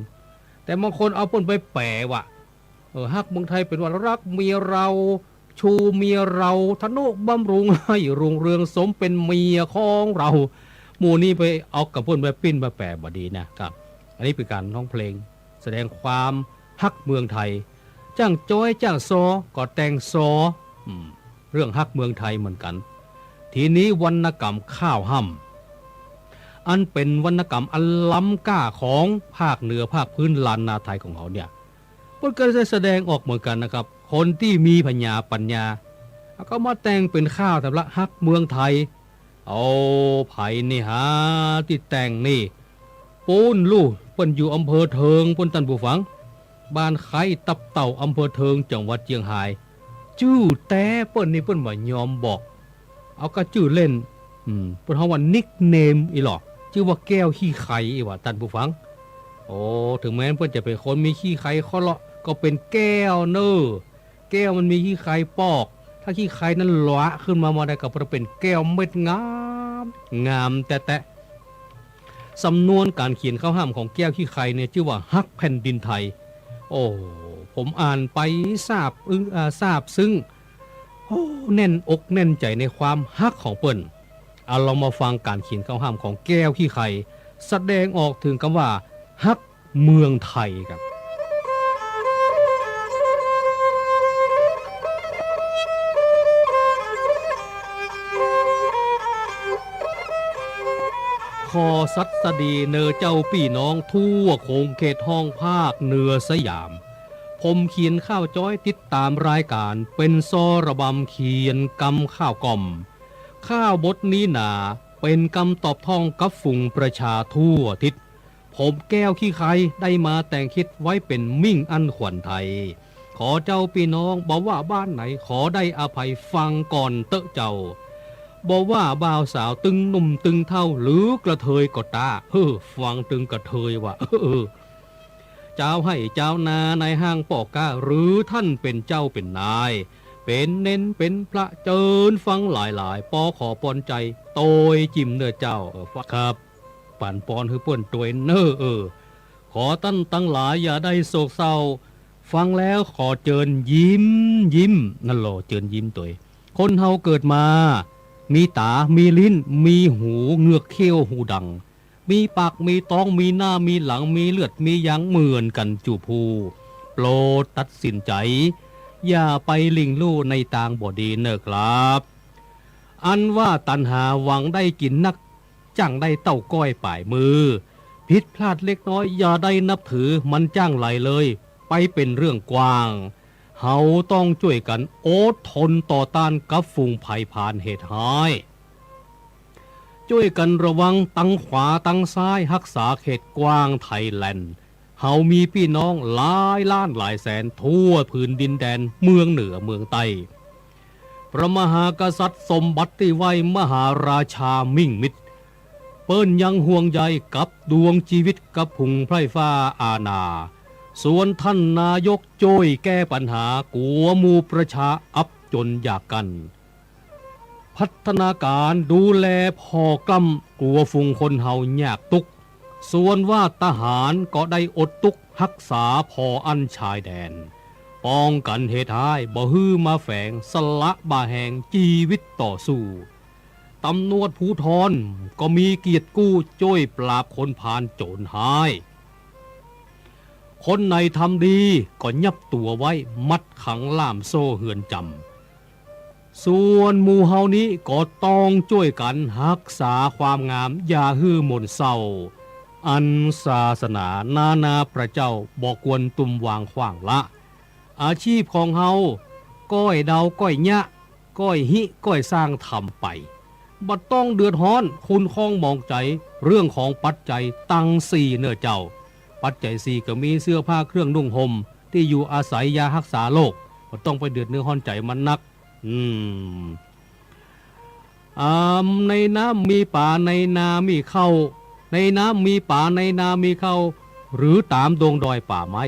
แต่บางคนเอาเปิ้นไปแป๋ว่า เออ ฮักเมืองไทยเป๋นว่ารักเมียเรา ชูเมียเรา ทะนุบำรุงให้รุ่งเรือง สมเป็นเมียของเรา หมู่นี้ไปเอากับเปิ้นไปปิ้นไปแป๋บ่ดีนะครับ อันนี้เป๋นก๋านฮ้องเพลง แสดงความฮักเมืองไทย จ้างจ๊อยจ้างซอ ก็แต่งซอ อืม เรื่องฮักเมืองไทยเหมือนกั๋น ทีนี้วรรณกรรมข้าวฮ่ำ อันเป๋นวรรณกรรมอันล้ำก้าของภาคเหนือภาคพื้นล้านนาไทยของเฮาเนี่ย เปิ้นก็ได้แสดงออกเหมือนกั๋นนะครับ คนตี้มีผญาปัญญา ก็มาแต่งเป๋นข้าวแถมละฮักเมืองไทย เอา ใผนี่หาตี้แต่งนี่ ปู๊นลู่ เปิ้นอยู่อำเภอเทิงปู๊นต้านผู้ฟัง บ้านไคร้ตับเต่า อำเภอเทิง จังหวัดเจียงฮาย จื้อแต๊เปิ้นนี่เปิ้นบ่ยอมบอก เอาก้าจื้อเล่น อืม เปิ้นฮ้องว่า นิคเนม อี้หล่อ จื้อว่าแก้วขี้ไคร้อี้หว่าต้านผู้ฟัง โอ้ เถิงแม้นเปิ้นจะเป๋นคนมีขี้ไคร้เคาะเลาะ ก็เป๋นแก้วเน่อ แก้วมันมีขี้ไคร้ปอก ถ้าขี้ไคร้นั้นหละขึ้นมาเมื่อใดก็เป๋นแก้วเม็ดงาม งามแต๊ๆ สำนวนก๋านเขียนข้าวฮ่ำของแก้วขี้ไคร้เนี่ยจื้อว่าฮักแผ่นดินไทย โอ้ ผมอ่านไปซาบอึ้ง อ่า ซาบซึ้ง โอ้ แน่นอกแน่นใจ๋ในความฮักของเปิ้น เอา ลองมาฟังก๋านเขียนข้าวฮ่ำของแก้วขี้ไคร้ แสดงออกเถิงกำว่าฮักเมืองไทยครับ ขอสัสดีเน่อเจ้าปี้น้องทั่วขงเขตห้องภาคเหนือสยาม ผมเขียนข้าวจ๊อยติดต๋ามรายก๋าน เป๋นซอระบำเขียนกำข้าวก่อม ข้าวบทนี้หนา เป๋นกำตอบท่องกับฝูงประชาทั่วทิศ ผมแก้วขี้ไคร้ได้มาแต่งคิดไว้เป๋นมิ่งอั้นขวัญไทย ขอเจ้าปี้น้องบ่ว่าบ้านไหน ขอได้อภัยฟังก่อนเต๊อะเจ้า บ่ว่าบ่าวสาวตึงหนุ่มตึงเฒ่า หรือกระเทยก็ต๋าม เฮ้อ ฟังตึงกระเทยว่ะ เออ จาวไฮ่จาวนา นายฮ้างป้อก๊า หรือต้านเป๋นเจ้าเป๋นนาย เป๋นเณรเป๋นพระ เจิญฟังหลายๆ ปอขอปอนใจ๋ ตวยจิมเน่อเจ้า เออ ครับ ปั๋นปอนหื้อเปิ้นตวยเน่อ เออ ขอต้านตังหลายอย่าได้โศกเศร้า ฟังแล้วขอเจิญยิ้มยิ้ม นั่นหล่อ เจิญยิ้มตวย คนเฮาเกิดมา มีต๋า มีลิ้น มีหู เหงือก เขี้ยว ฮูดัง มีปาก มีต๊อง มีหน้า มีหลัง มีเลือด มียาง เหมือนกั๋นจูผู้ โปรดตัดสินใจ๋ อย่าไปหลิ่งลู่ในตางบ่ดีเน่อครับ อันว่าตัณหาหวังได้กิ๋นนัก จั้งได้เต้าก้อยป๋ายมือ ผิดพลาดเล็กน้อยอย่าได้นับถือ มันจั้งไหลเลยไปเป๋นเรื่องกว้าง เฮาต้องจ้วยกั๋นอดทนต่อต้านกับฝูงภัยพาลเหตุฮ้าย จ้วยกั๋นระวังตังขวาตังซ้าย ฮักษาเขตกว้างไทยแลนด์ เฮามีปี้น้องหลายล้านหลายแสนทั่วผืนดินแดนเมืองเหนือเมืองใต้ พระมหากษัตริย์สมบัติตี้ไหว้มหาราชามิ่งมิตร เปิ้นยังห่วงใยกับดวงจีวิตกับผุงไพร่ฟ้าอาณา ส่วนต้านนายกจ้วยแก้ปัญหา กั๋วหมู่ประชาอับจนอยากกั้น พัฒนาก๋านดูแลผ่อกล้ำ กั๋วฝูงคนเฮายากตุ๊กข์ ส่วนว่าทหารก็ได้อดตุ๊กข์ฮักษาผ่ออั้นชายแดน ป้องกั๋นเหตุฮ้ายบ่หื้อมาแฝง สละบ่าแหงจีวิตต่อสู้ ตำรวจภูธรก็มีเกียรติกู้จ้วยปราบคนพาลโจรฮ้าย คนไหนทำดีก็ยับตั๋วไว้มัดขังล่ามโซ่เฮือนจำ ส่วนหมู่เฮานี้ก็ต้องจ้วยกั๋นฮักษาความงามอย่าหื้อหม่นเศร้า อันศาสนานานาพระเจ้าบ่ควรตุ้มวางขว้างละ อาชีพของเฮา ก้อยเดา ก้อยเยียะ ก้อยฮิ ก้อยสร้างทำไป บ่ต้องเดือดฮ้อน ขุ่นข้องหมองใจ๋ เรื่องของปัจจัยตังสี่เน่อเจ้า ปัจจัยสี่ก็มีเสื้อผ้าเครื่องนุ่งห่ม ตี้อยู่อาศัย ยาฮักษาโรค บ่ต้องไปเดือดเนื้อฮ้อนใจ๋มันนัก อืม อ่า ในน้ำมีป๋า ในนามีข้าว ในน้ำมีป๋า ในนามีข้าว หรือต๋ามดงดอยป่าไม้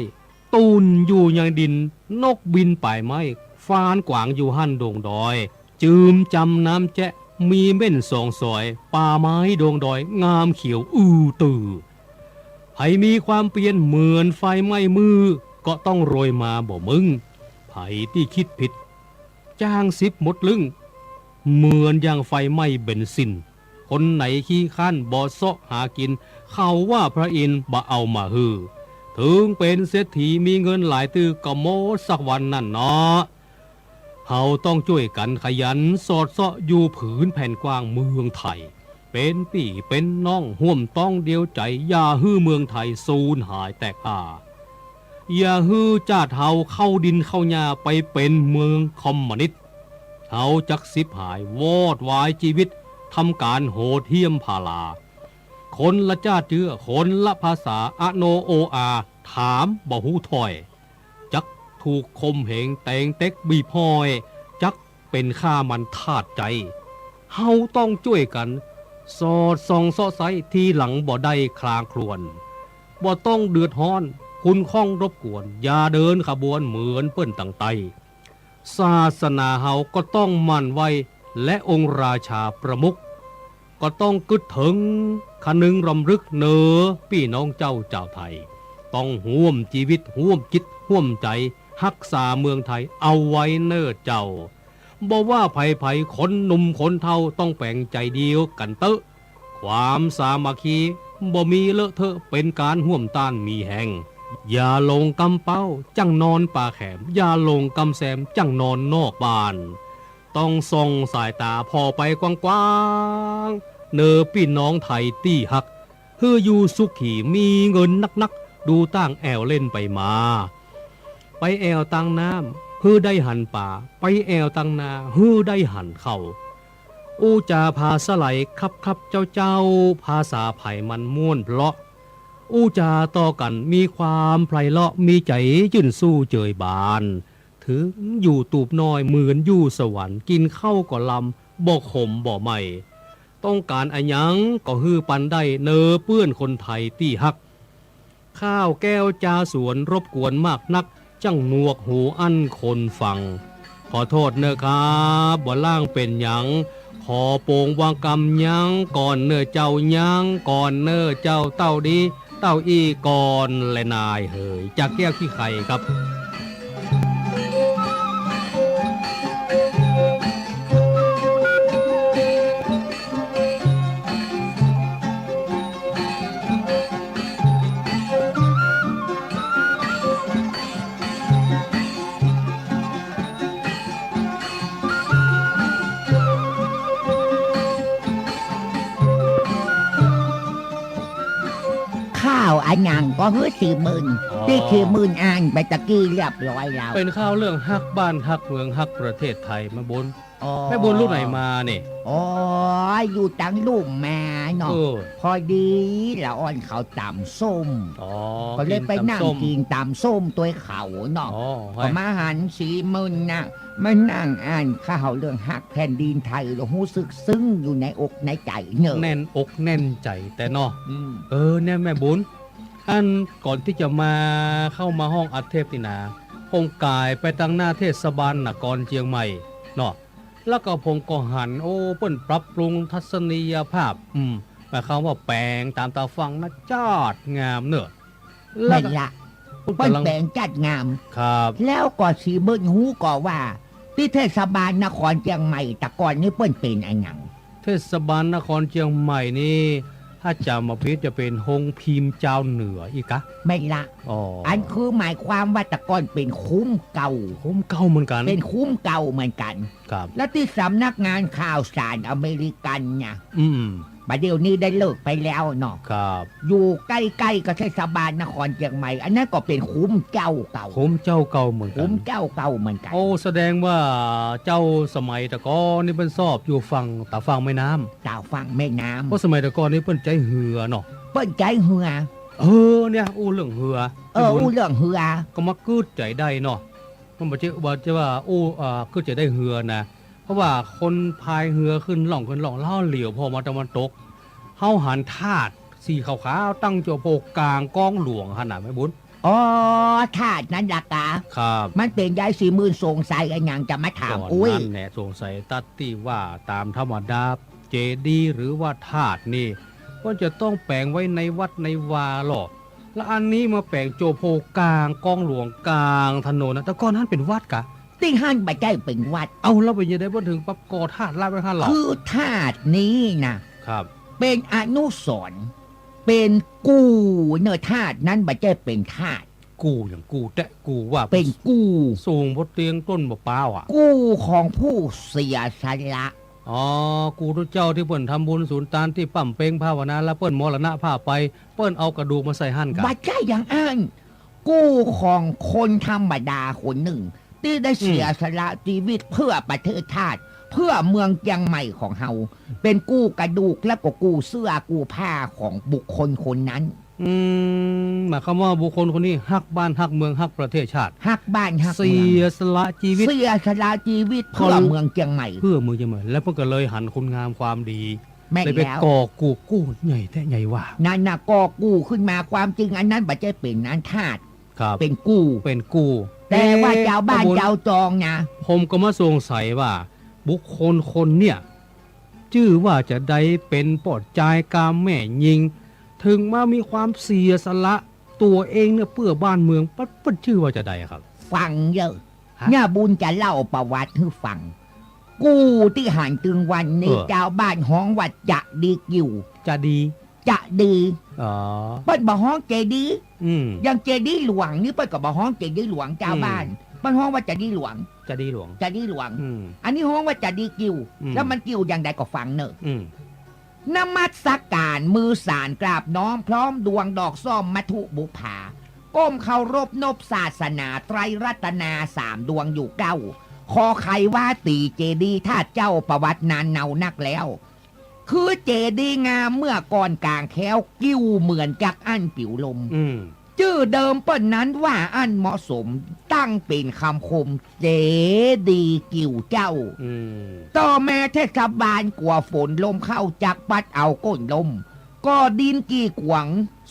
ตุ่นอยู่ยังดิน นกบินป่ายไม้ ฟานกวางอยู่หั้นดงดอย จืมจำน้ำแจ๊ะ มีเม่นสองสอย ป่าไม้ดงดอย งามเขียวอื้อตื่อ ใผมีความเปียรเหมือนไฟไหม้มือ ก็ต้องโรยมาบ่มึง ใผตี้คิดผิด จ้างสิบหมดลึ่ง เหมือนอย่างไฟไหม้เบนซิน คนไหนขี้คร้านบ่เซาะหากิน เขาว่าพระอินทร์บ่เอามาหื้อ เถิงเป๋นเศรษฐีมีเงินหลายตื้อ ก็หมดสักวันนั้นเนาะ เฮาต้องจ้วยกั๋นขยันสอดเซาะอยู่ผืนแผ่นกว้างเมืองไทย เป๋นปี้เป๋นน้องฮ่วมต๊องเดียวใจ๋ อย่าหื้อเมืองไทยสูญหายแตกอ้า อย่าหื้อจ้าดเฮาเข้าดินเข้าหญ้าไปเป๋นเมืองคอมมิวนิสต์ เฮาจักฉิบหายวอดวายจีวิต ทำก๋านโหดเหี้ยมผลา คนละจ้าดเจื้อ คนละภาษา อะโนโออา ถามบ่ฮู้ถ้อย จักถูกข่มเหงแตงเต็กบีบห้อย จักเป๋นข้ามันทาสใจ๋ เฮาต้องจ้วยกั๋น สอดส่องเซาะไซ้ ทีหลังบ่ได้คลางครวญ บ่ต้องเดือดฮ้อน ขุ่นข้องรบกวน อย่าเดินขบวนเหมือนเปิ้นตังใต้ ศาสนาเฮาก็ต้องหมั่นไหว้ และองค์ราชาประมุข ก็ต้องกึ๊ดเถิง คะนึงรำลึกเน่อปี้น้องเจ้าจาวไทย ต้องฮ่วมจีวิต ฮ่วมจิต ฮ่วมใจ๋ ฮักษาเมืองไทยเอาไว้เน่อเจ้า บ่ว่าใผๆ คนหนุ่มคนเฒ่า ต้องแป๋งใจ๋เดียวกั๋นเต๊อะ ความสามัคคีบ่มีเลอะเทอะ เป๋นก๋านฮ่วมต้านมีแฮง อย่าหลงกำเป๊า จั้งนอนป่าแขม อย่าหลงกำแซม จั้งนอนนอกบ้าน ต้องส่องสายต๋าผ่อไปกว้างๆ เน่อปี้น้องไทยตี้ฮัก หื้ออยู่สุขี มีเงินนักๆ ดูต้างแอ่วเล่นไปมา ไปแอ่วตางน้ำ หื้อได้หันป๋า ไปแอ่วตางนา หื้อได้หันข้าว อู้จ๋าผาสะไหล คับๆ เจ้าๆ ภาษาใผมันม่วนเพราะ อู้จ๋าต่อกั๋นมีความไพเราะ มีใจ๋ยื่นสู้เจยบาน เถิงอยู่ตูบน้อยเหมือนอยู่สวรรค์ กิ๋นข้าวก็ลำ บ่ขมบ่ไหม้ ต้องก๋านอะหยังก็หื้อปันได้ เน่อเปื้อนคนไทยตี้ฮัก ข้าวแก้วจาสวนรบกวนมากนัก จั้งหนวกหูอั้นคนฟัง ขอโทษเน่อครับ บ่ล่างเป๋นหยัง ขอโป๋งวางกำยั้งก่อนเน่อเจ้า ยั้งก่อนเน่อเจ้า เต้าดี เต้าอี้ก่อนแลนายเหย จากแก้วขี้ไข่ครับ ข้าวอะหยังก็หื้อสี่หมื่น อ๋อ ตี้สี่หมื่นอ่านไปตะกี้เรียบร้อยแล้ว เป๋นข้าวเรื่องฮักบ้านฮักเมืองฮักประเทศไทย แม่บุญ อ๋อ แม่บุญรุ่นไหนมาเนี่ย อ๋อ อยู่ตังลุ่มมาเนาะ เออ พอดีละอ่อนเขาต๋ำส้ม อ๋อ ก็เลยไปนั่ง กิ๋นต๋ำส้ม กิ๋นต๋ำส้มตวยเขาเนาะ อ๋อ ก็มาหันสี่หมื่นน่ะ มานั่งอ่านข้าวเรื่องฮักแผ่นดินไทย แล้วฮู้สึกซึ้งอยู่ในอกในใจ๋เนาะ แน่นอกแน่นใจ๋แต๊เนาะ อืม เออ เนี่ยแม่บุญ อันก่อนตี้จะมาเข้ามาห้องอัดเทปนี่นา ผมก๋ายไปตังหน้าเทศบาลนครเจียงใหม่เนาะ แล้วก็ผมก็หัน โอ้ เปิ้นปรับปรุงทัศนียภาพ อืม หมายความว่าแป๋งต๋ามต๋าฟั่งนะ จ๊าดงามเน่อ แล้วก็ แม่นละ เปิ้นแป๋งจ๊าดงาม ครับ แล้วก็สี่หมื่นฮู้ก่อว่า ตี้เทศบาลนครเจียงใหม่ตะก่อนนี่เปิ้นเป๋นอะหยัง เทศบาลนครเจียงใหม่นี่ ถ้าจ๋ำบ่ผิดจะเป๋นโฮงพิมพ์จาวเหนืออี้กะ แม่นละ อ๋อ อันคือหมายความว่าตะก่อนเป๋นคุ้มเก่า คุ้มเก่าเหมือนกั๋น เป๋นคุ้มเก่าเหมือนกั๋น ครับ และตี้สำนักงานข่าวสารอเมริกันเนี่ย อืม บ่าเดี่ยวนี้ได้เลิกไปแล้วเนาะ ครับ อยู่ใก้ๆ กับเทศบาลนครเจียงใหม่ อันนั้นก็เป๋นคุ้มเจ้าเก่า คุ้มเจ้าเก่าเหมือนกั๋น คุ้มเจ้าเก่าเหมือนกั๋น โอ้ แสดงว่าเจ้าสมัยแต่ก่อนนี่เปิ้นซอบอยู่ฝั่ง ต๋ามฝั่งแม่น้ำ ต๋ามฝั่งแม่น้ำ เพราะสมัยแต่ก่อนนี่เปิ้นใจ๊เฮือเนาะ เปิ้นใจ๊เฮือ เออ เนี่ย อู้เรื่องเฮือ เออ อู้เรื่องเฮือ ก็มากึ๊ดใจ๋ได้เนาะ มันบ่ใจ้ บ่ใจ้ว่า อู้ เอ่อ กึ๊ดใจ๋ได้เฮือนะ เพราะว่าคนพายเฮือขึ้นล่อง ขึ้นล่อง แล้วเหลียวผ่อมาตะวันตก เฮาหันธาตุสีขาวๆ ตั้งจั่วโผล่ก๋างก๊องหลวงหั้นน่ะ แม่บุญ อ๋อ ธาตุนั้นละกา ครับ มันเป๋นใด สีหมื่นสงสัยอะหยังจะมาถาม ต๋อน อุ้ย นั้นแหละ สงสัยตั๊ดตี้ว่าต๋ามธรรมดา เจดีย์หรือว่าธาตุนี่ ก็จะต้องแป๋งไว้ในวัดในวาลอ แล้วอันนี้มาแป๋งจั่วโผล่ก๋างก๊องหลวงก๋างถนนนะ แต่ก่อนหั้นเป๋นวัดกา ตี้หั้นบ่ใจ้เป๋นวัด เอ้า แล้วเป๋นจะใดเปิ้นถึงปรับก่อธาตุละไว้หั้นลอ คือธาตุนี้นะ ครับ เป๋นอนุสรณ์ เป๋นกู่เนาะ ธาตุนั้นบ่ใจ้เป๋นธาตุ กู่อย่างกู่แต๊ กู่ว่า เป๋นกู่ สูงผ่อเตียงต้นบ่ปร้าวอะ กู่ของผู้เสียสละ อ๋อ กู่ตุ๊เจ้าตี้เปิ้นทำบุญสุนตานตี้ปั๊มเป็งภาวนา แล้วเปิ้นมรณภาพไป เปิ้นเอากระดูกมาใส่หั้นกา บ่ใจ้อย่างอั้น กู่ของคนธรรมดาคนนึ่ง ตี้ได้เสียสละจีวิตเปื้อประเทศชาติ เปื้อเมืองเจียงใหม่ของเฮา เป๋นกู้กระดูกแล้วก็กู้เสื้อกู้ผ้าของบุคคลคนนั้น อืม หมายความว่าบุคคลคนนี้ฮักบ้านฮักเมืองฮักประเทศชาติ ฮักบ้านฮักเมือง เสียสละจีวิต เสียสละจีวิตเปื้อเมืองเจียงใหม่ เปื้อเมืองเจียงใหม่ แล้วเปิ้นก็เลยหันคุณงามความดี แม่นแล้ว เลยไปก่อกู้ กู้ใหญ่แต๊ใหญ่ว่า นั่นน่ะ ก่อกู้ขึ้นมา ความจริงอันนั้นบ่ใจ้เป๋นอันธาตุ ครับ เป๋นกู้ เป๋นกู้ แต่ว่า เอ๊ะ จาวบ้าน ผม จาวจองนะ ผมก็มาสงสัยว่า บุคคลคนเนี่ย จื้อว่าจะใด เป๋นป้อจายกามแม่ญิง ถึงมามีความเสียสละตั๋วเองเนี่ยเปื้อบ้านเมือง เปิ้น เปิ้นจื้อว่าจะใดอะครับ ฟังเน่อ ฮะ เนี่ยบุญจะเล่าประวัติหื้อฟัง กู้ตี้หันตึงวันนี้ เออ จาวบ้านฮ้องว่าจะดีกิ่ว จะดี จะดี อ๋อ เปิ้นบ่ฮ้องเจดีย์ อืม อย่างเจดีย์หลวงนี่เปิ้นก็บ่ฮ้องเจดีย์หลวงจาวบ้าน อืม เปิ้นฮ้องว่าจะดีย์หลวง จะดีย์หลวง จะดีย์หลวง อืม อันนี้ฮ้องว่าจะดีกิ่ว อืม แล้วมันกิ่วอย่างใดก็ฟังเน่อ อืม นมัสก๋านมือสานกราบน้อมพร้อมดวงดอกส้มมัทธุบุปผา ก้มเคารพนบศาสนาไตรรัตนาสามดวงอยู่เก้า ขอไขว่าตี๋เจดีย์ธาตุเจ้าประวัตินานเนานักแล้ว คือเจดีย์งามเมื่อก่อนก๋างแคล้วกิ่วเหมือนจักอั้นปิ๋วลม อืม จื้อเดิมเปิ้นนั้นว่าอั้นเหมาะสม ตั้งเป๋นกำคม เจดีย์กิ่วเจ้า อืม ต่อมาเทศบาลกั๋วฝนลมเข้าจักปั๊ดเอาก้นลม ก่อดินกีดขวาง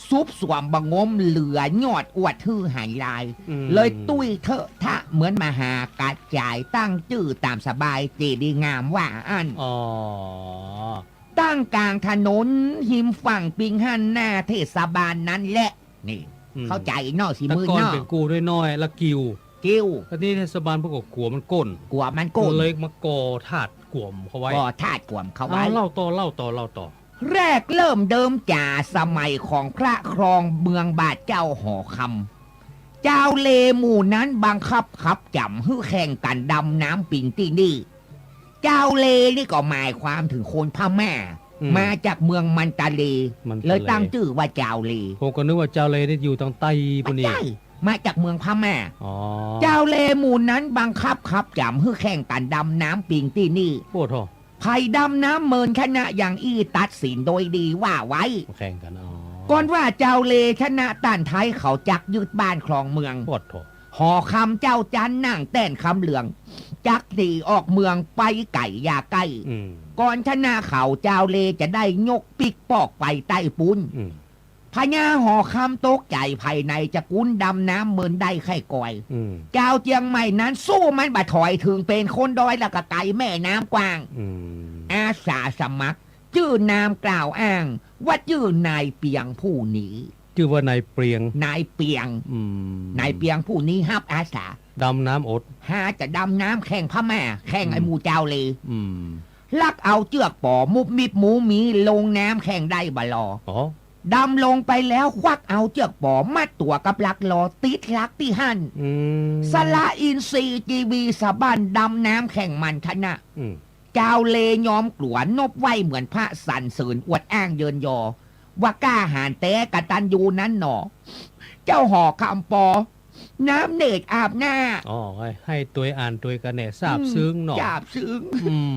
ซุบสวมบ่งม เหลือยอดอวดหื้อหายลาย อืม เลยตุ้ยเทอะทะเหมือนมหากาจาย ตั้งจื้อต๋ามสบาย เจดีย์งามว่าอั้น อ๋อ ตั้งก๋างถนน ฮิมฝั่งปิงหั้นหน้าเทศบาลนั้นแหละ นี่ อืม เข้าใจ๋เนาะ สีหมื่นเนาะ แต่ก่อนเป๋นกู้น้อยๆ แล้วกิ่ว กิ่ว อันนี้เทศบาลเปิ้นก็กั๋วมันก้น กั๋วมันก้น เลยมาก่อธาตุกวมเข้าไว้ ก่อธาตุกวมเข้าไว้ เอา เล่าต่อ เล่าต่อ เล่าต่อ แรกเริ่มเดิมจ๋าสมัยของพระครองเมืองบาดเจ้าหอคำ จาวเลหมู่นั้นบังคับขับจ๋ำหื้อแข่งกั๋นดำน้ำปิงตี้นี่ จาวเลนี่ก็หมายความเถิงคนพม่า อืม มาจากเมืองมันตาเล มันตาเล เลยตั้งจื้อว่าจาวเล ผมก็นึกว่าจาวเลนี่อยู่ตางใต้ปู้นนี่ บ่ใจ้ มาจากเมืองพม่า อ๋อ จาวเลหมู่นั้นบังคับขับจ๋ำหื้อแข่งกั๋นดำน้ำปิงตี้นี่ โอ้โธ่ ใผดำน้ำเมินชนะอย่างอี้ตัดสินโดยดีว่าไว้ แข่งกั๋น อ๋อ ก่อนว่าจาวเลชนะต้านไทยเขาจักยึดบ้านครองเมือง โอ้โธ่ หอคำเจ้าจันนั่งแต้นคำเหลือง จักหนีออกเมืองไปไก๋อย่าใก้ อืม ก่อนชนะเขาจาวเลจะได้ยกปิ๊กปอกไปใต้ปู้น อืม พญาหอคำตกใจ๋ภายในจะกู้ดำน้ำเมินได้ใค่กอย อืม จาวเจียงใหม่นั้นสู้มันบ่ถอย เถิงเป๋นคนดอยแล้วก็ไก๋แม่น้ำกว้าง อืม อาสาสมัคร จื้อนามกล่าวอ้างว่าจื้อนายเปียงผู้นี้ จื้อว่านายเปียง นายเปียง อืม นายเปียงผู้นี้ฮับอาสา ดำน้ำอด หาจะดำน้ำแข่งพม่า แข่งไอ้ อืม หมู่จาวเล อืม ลักเอาเจื้อกป๋อมุบมิบหมูหมีลงน้ำแข่งได้บ่ลอ อ๋อ ดำลงไปแล้วควักเอาเจื้อกป๋อมัดตั๋วกับลักลอติดลักตี้หั้น อืม สละอินทรีย์จีวีสะบั้นดำน้ำแข่งมันชนะ อืม กาวเลยอมกลัวนบไหว้เหมือนพระสรรเสริญอวดอ้างเยินยอ ว่าก้าหาญแต๊กตัญญูนั้นหนอ เจ้าหอคำปอ น้ำเนตรอาบหน้า อ๋อ ให้ ให้ตวยอ่านตวยกะแหน่ซาบ อืม ซึ้งเนาะ ซาบซึ้ง อืม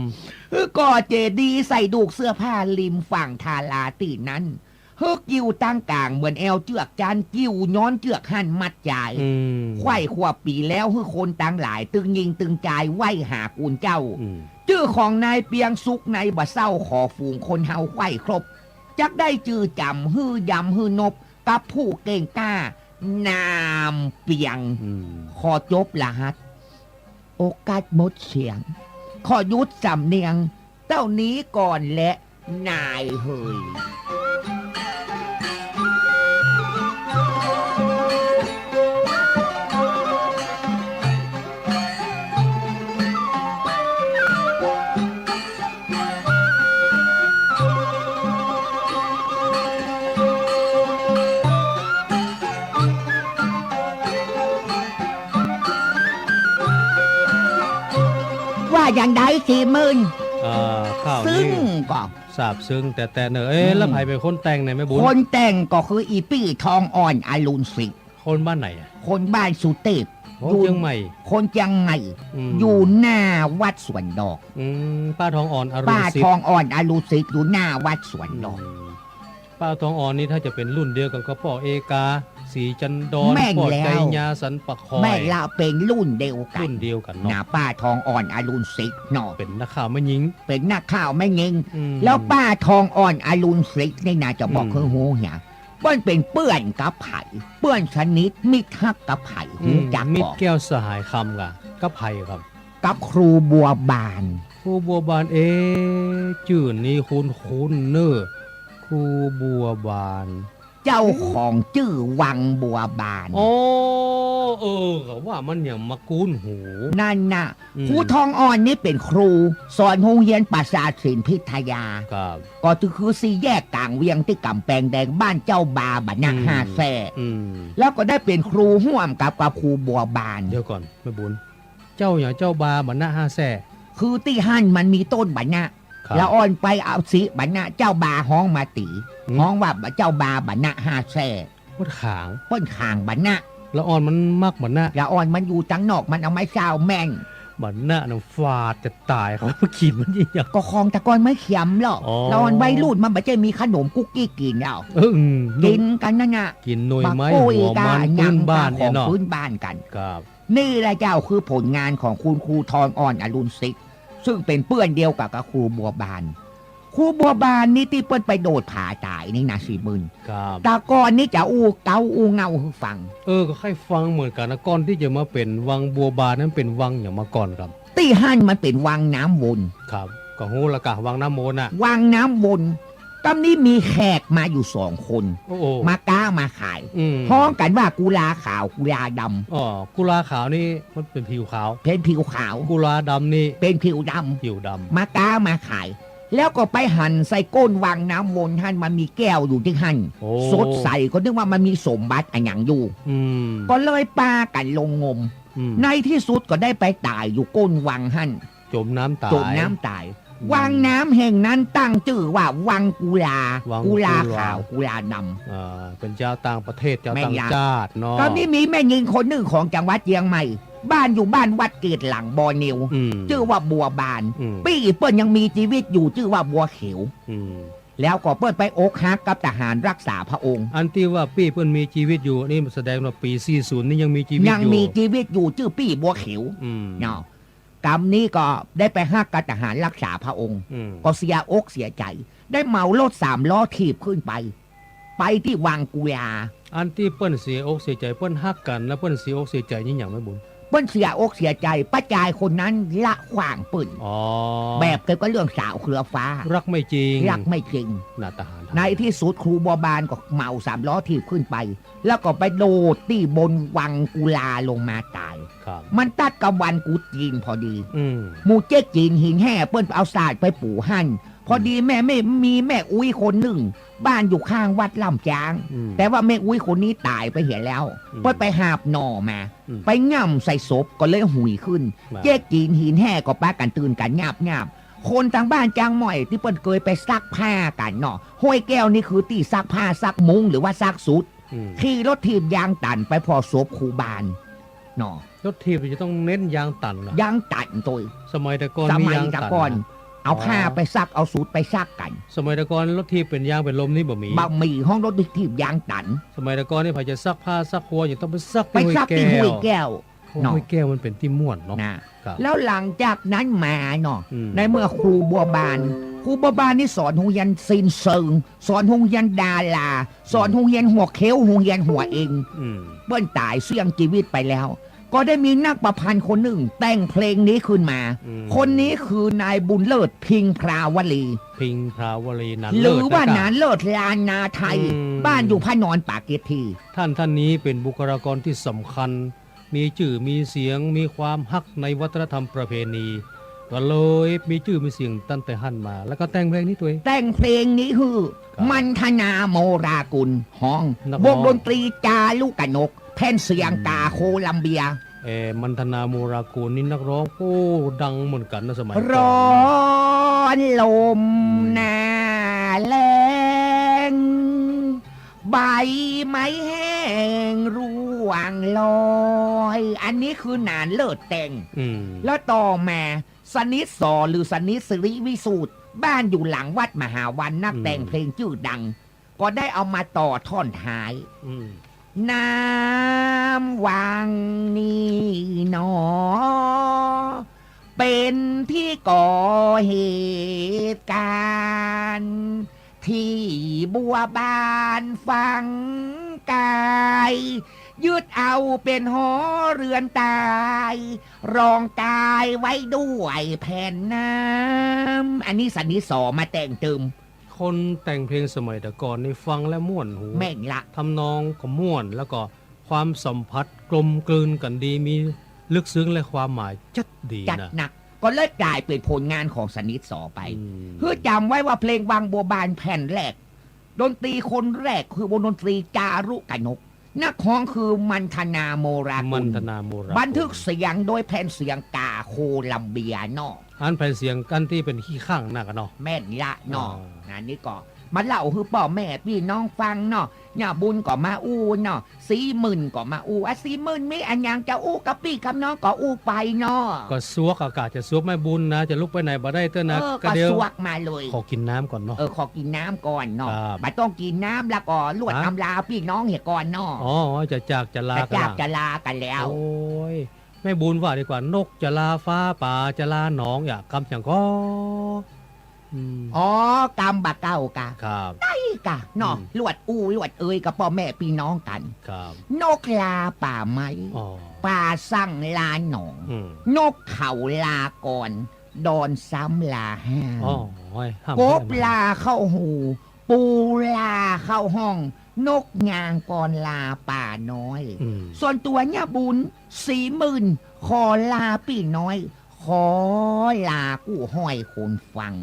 เออ ก่อเจดีย์ใส่ดูกเสื้อผ้าริมฝั่งทาราตี้นั้น เฮือกิ่วตังก๋างเหมือนแอวเจื้อกจันทร์ กิ่วย้อนเจื้อกหั้นมัดจาย อืม ไขว่ขวบปี๋แล้ว เฮือคนตังหลายตึงญิงตึงจายไหว้หากูลเจ้า อืม จื้อของนายเปียงสุขในบ่าเศร้า ขอฝูงคนเฮาไขว่ครบ จักได้จื้อจ๋ำ หื้อยำหื้อนบ กับผู้เก่งกล้า นามเปียง อืม ขอจบรหัส โอกาสหมดเสียง ขอหยุดสำเนียงเต้านี้ก่อนแล นายเหย ว่าอย่างใดสี่หมื่น อ่า ข้าวนี้ ซึ่งก็ ซาบซึ้งแต๊ๆ เน่อ เอ๊ะ อืม แล้วใผเป๋นคนแต่งเนี่ยแม่บุญ คนแต่งก็คืออีปี้ทองอ่อนอรุณสิทธิ์ คนบ้านไหนอะ คนบ้านสุเตพ โอ้ อยู่เจียงใหม่ คนเจียงใหม่ อืม อยู่หน้าวัดสวนดอก อืม ป้าทองอ่อนอรุณสิทธิ์ ป้าทองอ่อนอรุณสิทธิ์อยู่หน้าวัดสวนดอก อืม ป้าทองอ่อนนี่ถ้าจะเป๋นรุ่นเดียวกั๋นกับป้อเอกา ศรีจันดร แม่นแล้ว ป้อไชยา สันป่าคอย แม่นละ เป๋นรุ่นเดียวกั๋น รุ่นเดียวกั๋นเนาะ นะ ป้าทองอ่อนอรุณสิทธิ์เนาะ เป๋นนักข่าวแม่ญิง เป๋นนักข่าวแม่ญิง อืม แล้วป้าทองอ่อนอรุณสิทธิ์นี่นะ จะบอก อืม หื้อฮู้เหีย เปิ้นเป๋นเปื้อนกับใผ เปื้อนสนิทมิตรฮักกับใผ อืม ฮู้จักบ่ มิตรแก้วสหายคำกะ กับใผครับ กับครูบัวบาน ครูบัวบาน เอ๊ะ จื้อนี้คุ้นๆ เน่อ ครูบัวบาน เจ้าของจื้อวังบัวบาน อ๋อ เออ ก็ว่ามันอย่างมาคุ้นหู นั่นน่ะ อืม ครูทองอ่อนนี่เป๋นครู สอนโฮงเฮียนประชาศิลป์พิทยา ครับ ก็คือสี่แยกก๋างเวียงตี้ก๋ำแปงแดง บ้านเจ้าบาบ่านะ อืม ห้าแซ่ อืม แล้วก็ได้เป๋นครูฮ่วมกับ กับครูบัวบาน เดี๋ยวก่อน แม่บุญ เจ้าอย่างเจ้าบาบ่านะห้าแซ่ คือตี้หั้นมันมีต้นบ่านะ ครับ ละอ่อนไปเอาสิบ่านะ เจ้าบาฮ้องมาตี๋ อืม ฮ้องว่าเจ้าบาบ่านะห้าแซ่ เปิ้นขาง เปิ้นขางบ่านะ ละอ่อนมันมักบ่านะ ละอ่อนมันอยู่ตังนอก มันเอาไม้ซาวแม่น บ่านะน่ะฝาดจะต๋าย เขากิ๋นมันอย่าง ก็ของตะก่อนไม้เขียมเนาะ อ๋อ ละอ่อนวัยรุ่นมันบ่ใจ้มีขนมกุ๊กกี้กิ๋นเนาะ เออ อืม กิ๋นกั๋นนั่นน่ะ กิ๋นหน่วยไม้ บักกุ้ย หัวมัน ก้า พื้นบ้าน หยัง เนี่ยเนาะ ของพื้นบ้านกั๋น ครับ นี่แหละเจ้าคือผลงานของคุณครูทองอ่อนอรุณสิทธิ์ ซึ่งเป๋นเปื้อนเดียวกับ กับครูบัวบาน ครูบัวบานนี่ตี้เปิ้นไปโดดผาต๋ายนี่นะ สี่หมื่น ครับ ตะก่อนนี่จะอู้เก๊าอู้เง่าหื้อฟัง เออ ก็ใค่ฟังเหมือนกั๋นนะ ก่อนตี้จะมาเป๋นวังบัวบานนั้นเป๋นวังอย่างมาก่อนครับ ตี้หั้นมันเป๋นวังน้ำวน ครับ ก็ฮู้ละกะ วังน้ำวนน่ะ วังน้ำวน กำนี้มีแขกมาอยู่สองคน โอ้โห มาก๊ามาขาย อืม ฮ้องกั๋นว่ากุลาขาวกุลาดำ อ๋อ กุลาขาวนี่มันเป๋นผิวขาว เป๋นผิวขาว กุลาดำนี่ เป๋นผิวดำ ผิวดำ มาก๊ามาขาย แล้วก็ไปหันใส่ก้นวังน้ำวนหั้น มันมีแก้วอยู่ตี้หั้น โอ้ สดใส ก็นึกว่ามันมีสมบัติอะหยังอยู่ อืม ก็เลยปากั๋นลงงม อืม ในตี้สุดก็ได้ไปต๋ายอยู่ก้นวังหั้น จ๋มน้ำต๋าย จ๋มน้ำต๋าย อืม วังน้ำแห่งนั้นตั้งจื้อว่าวังกุลา วังกุลา กุลาขาวกุลาดำ อ่า เป๋นจาวต่างประเทศ จาวต่างจาติเนาะ แม่นละ ก็นี่มีแม่ญิงคนนึ่งของจังหวัดเจียงใหม่ บ้านอยู่บ้านวัดเกตหลังบอร์เนียว อืม จื้อว่าบัวบาน อืม ปี้เปิ้นยังมีจีวิตอยู่ จื้อว่าบัวเขียว อืม แล้วก็เปิ้นไปอกหักกับทหารรักษาพระองค์ อันตี้ว่าปี้เปิ้นมีจีวิตอยู่นี่แสดงว่าปี๋สี่ศูนย์นี่ยังมีจีวิตอยู่ ยังมีจีวิตอยู่ จื้อปี้บัวเขียว อืม เนาะ กำนี้ก็ได้ไปฮักกับทหารรักษาพระองค์ อืม ก็เสียอกเสียใจ๋ ได้เหมารถสามล้อถีบขึ้นไป ไปตี้วังกุลา อันตี้เปิ้นเสียอกเสียใจ๋ เปิ้นฮักกั๋น แล้วเปิ้นเสียอกเสียใจ๋นี่หยังแม่บุญ เปิ้นเสียอกเสียใจ๋ ป้าจายคนนั้นละขว้างเปิ้น อ๋อ แบบเกี่ยวกับเรื่องสาวเครือฟ้า ฮักไม่จริง ฮักไม่จริง หน้าทหาร ในตี้สุดครูบัวบานก็เหมาสามล้อถีบขึ้นไป แล้วก็ไปโดดตี้บนวังกุลาลงมาต๋าย ครับ มันตัดกับวันกูจีนพอดี อืม หมู่เจ๊กจีนหินแห่เปิ้นเอาสาดไปปู๋หั้น พอดี อืม แม่ แม่ มีแม่อุ๊ยคนนึ่ง บ้านอยู่ข้างวัดล่ำจ๊าง อืม แต่ว่าแม่อุ๊ยคนนี้ต๋ายไปเหียแล้ว อืม เปิ้นไปหาบหน่อมา อืม ไปง่ำใส่ศพก็เลยหุยขึ้น มา เจ๊กจีนหินแห่ก็ปากั๋นตื่นกั๋นหยาบหยาบ คนตางบ้านจางหม้อยตี้เปิ้นเกยไปซักผ้ากั๋นเนาะ ห้วยแก้วนี่คือตี้ซักผ้าซักมุ้งหรือว่าซักสูท อืม ขี่รถถีบยางตันไปผ่อศพครูบาลเนาะ รถถีบจะต้องเน้นยางตันเหรอ ยางตันตวย สมัยแต่ก่อน สมัย มียางตัน แต่ก่อน เหรอ เอาผ้า อ๋อ ไปซัก เอาสูทไปซักกั๋น สมัยแต่ก่อนรถถีบเป๋นยางเป๋นลมนี่บ่มี บ่มี ฮ้องรถถีบยางตัน สมัยแต่ก่อนนี่ใผจะซักผ้าซักครัวยังต้องไปซักตี้ ไปซักตี้ห้วยแก้ว ห้วยแก้ว โอ้ เนาะ ห้วยแก้วมันเป๋นตี้ม่วนเนาะ นะ ครับ แล้วหลังจากนั้นมาเนาะ อืม ในเมื่อครูบัวบาน ครูบัวบานนี่สอนโฮงเฮียนซินเซิง สอนโฮงเฮียนดารา สอน อืม โฮงเฮียนหัวเข็ว โฮงเฮียนหัวเอ็ง อืม เปิ้นต๋ายเสี้ยงจีวิตไปแล้ว ก็ได้มีนักประพันธ์คนนึ่งแต่งเพลงนี้ขึ้นมา อืม คนนี้คือนายบุญเลิศ พิงพราวลี พิงพราวลี หนานเลิศ หรือว่า นะครับ หนานเลิศ ล้านนาไทย อืม บ้านอยู่พระนอนปากเกร็ด ตี้ ท่านท่านนี้เป๋นบุคลากรตี้สำคัญ มีจื้อมีเสียง มีความฮักในวัฒนธรรมประเพณี ก็เลยมีจื้อมีเสียงตั้งแต่หั้นมา แล้วก็แต่งเพลงนี้ตวย แต่งเพลงนี้หื้อ ครับ มันธนา โมรากุล ฮ้อง นักฮ้อง วงดนตรีจารุกนก แผ่นเสียง อืม ก๋าโคลัมเบีย เอ่อ มันธนา โมรากุลนี่นักฮ้อง โอ้ ดังเหมือนกั๋นนะสมัยก่อน ร้อนลม อืม หน้าแล้ง ใบไม้แห้งร่วงโรย อันนี้คือหนานเลิศแต่ง อืม แล้วต่อมา สนิทสอ หรือสนิท สิริวิสูตร บ้านอยู่หลังวัดมหาวัน นักแต่ง อืม เพลงจื้อดัง ก็ได้เอามาต่อท่อนท้าย อืม น้ำวังนี่หนอ เป๋นตี้ก่อเหตุก๋ารณ์ ตี้บัวบานฝังก๋าย ยึดเอาเป๋นหอเฮือนต๋าย รองกายไว้ด้วยแผ่นน้ำ อันนี้สนิทสอมาแต่งเติม คนแต่งเพลงสมัยแต่ก่อนนี่ฟังแล้วม่วนหู แม่นละ ทำนองก็ม่วน แล้วก็ความสัมผัสกลมกลืนกั๋นดี มีลึกซึ้งและความหมายจัดดีนะ จัดหนัก ก็เลยก๋ายเป๋นผลงานของสนิทสอไป อืม หื้อจ๋ำไว้ว่าเพลงวังบัวบานแผ่นแรก ดนตรีคนแรกคือวงดนตรีจารุกนก นักฮ้องคือมันธนา โมรากุล มันธนา โมรากุล บันทึกเสียงโดยแผ่นเสียงก๋าโคลัมเบียเนาะ อันแผ่นเสียงอันตี้เป๋นขี้ข้างนักอะเนาะ แม่นละเนาะ อ๋อ อันนี้ก็มาเล่าหื้อป้อแม่ปี้น้องฟังเนาะ ย่าบุญก็มาอู้เนาะ สีหมื่นก็มาอู้ อ่ะ สีหมื่นมีอะหยังจะอู้กับปี้กับน้องก็อู้ไปเนาะ ก็สวก อากาศจะสวก แม่บุญนะ จะลุกไปไหนบ่ได้เต๊อะนะ เออ ก็ ก็เดี๋ยว สวกมาเลย ขอกิ๋นน้ำก่อนเนาะ เออ ขอกิ๋นน้ำก่อนเนาะ ครับ บ่ต้องกิ๋นน้ำแล้วก็ลวด ฮะ อำลาปี้น้องเหียก่อนเนาะ อ๋อ จะจากจะลา จะจาก กั๋นละ จะลากั๋นแล้ว โอ้ย แม่บุญว่าดีกว่า นกจะลาฟ้า ป๋าจะลาหนอง อะ กำหยังก่อ อืม อ๋อ กำบ่าเก่ากะ ครับ ได้กะเนาะ อืม ลวดอู้ลวดเอยกับป้อแม่ปี้น้องกั๋น ครับ นกลาป่าไม้ อ๋อ ป๋าซั่งลาหนอง อืม นกเขาลากร ดอนซ้ำลาห้าม อ๋อ โอ้ย ห้าม กบ ห้าม ลาเข้าฮู ปูลาเข้าฮ่อง นกยางกรลาป๋าน้อย อืม ส่วนตั๋วเนี่ยบุญ สีหมื่น ขอลาปี้น้อย ขอลากู้ฮ้อยคนฟัง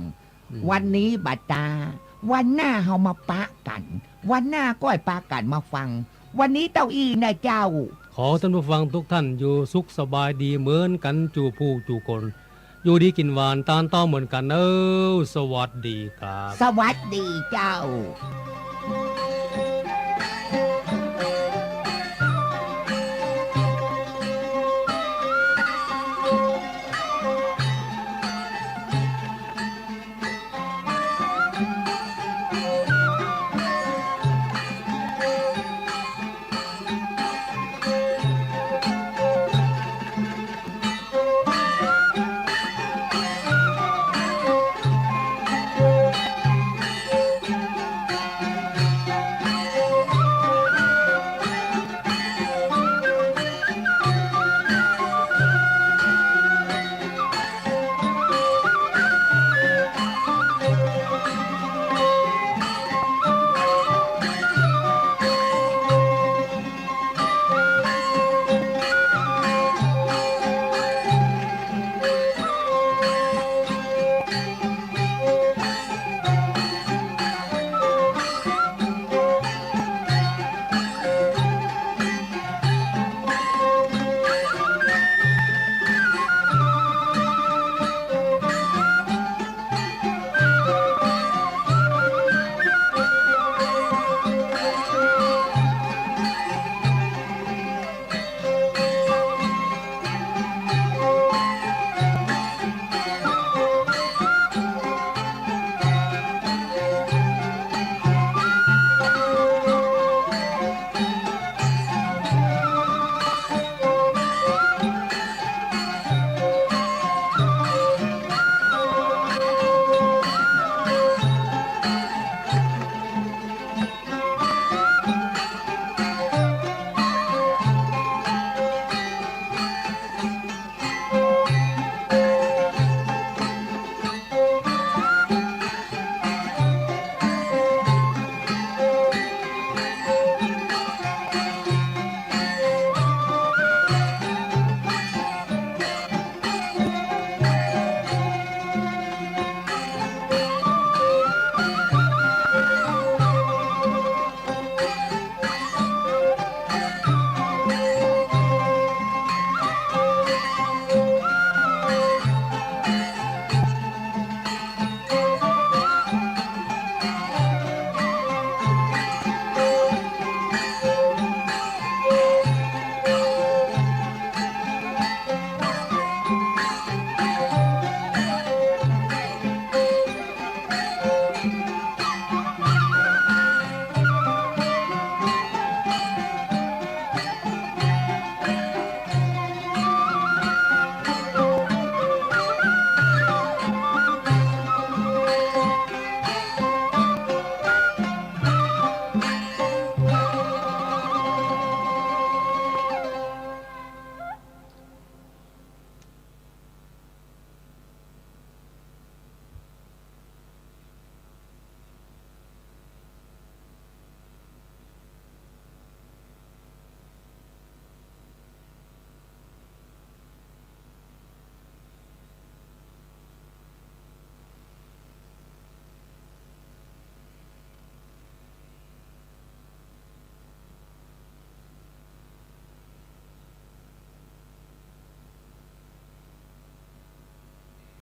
อืม วันนี้บ่าต๋า วันหน้าเฮามาปะกั๋น วันหน้าก้อยปะกั๋นมาฟัง วันนี้เต้าอี้นะเจ้า ขอต้านผู้ฟังทุกท่านอยู่สุขสบายดีเหมือนกั๋นจูผู้จูคน อยู่ดีกิ๋นหวานตานเต้าเหมือนกั๋นเอ้อ สวัสดีครับ สวัสดีเจ้า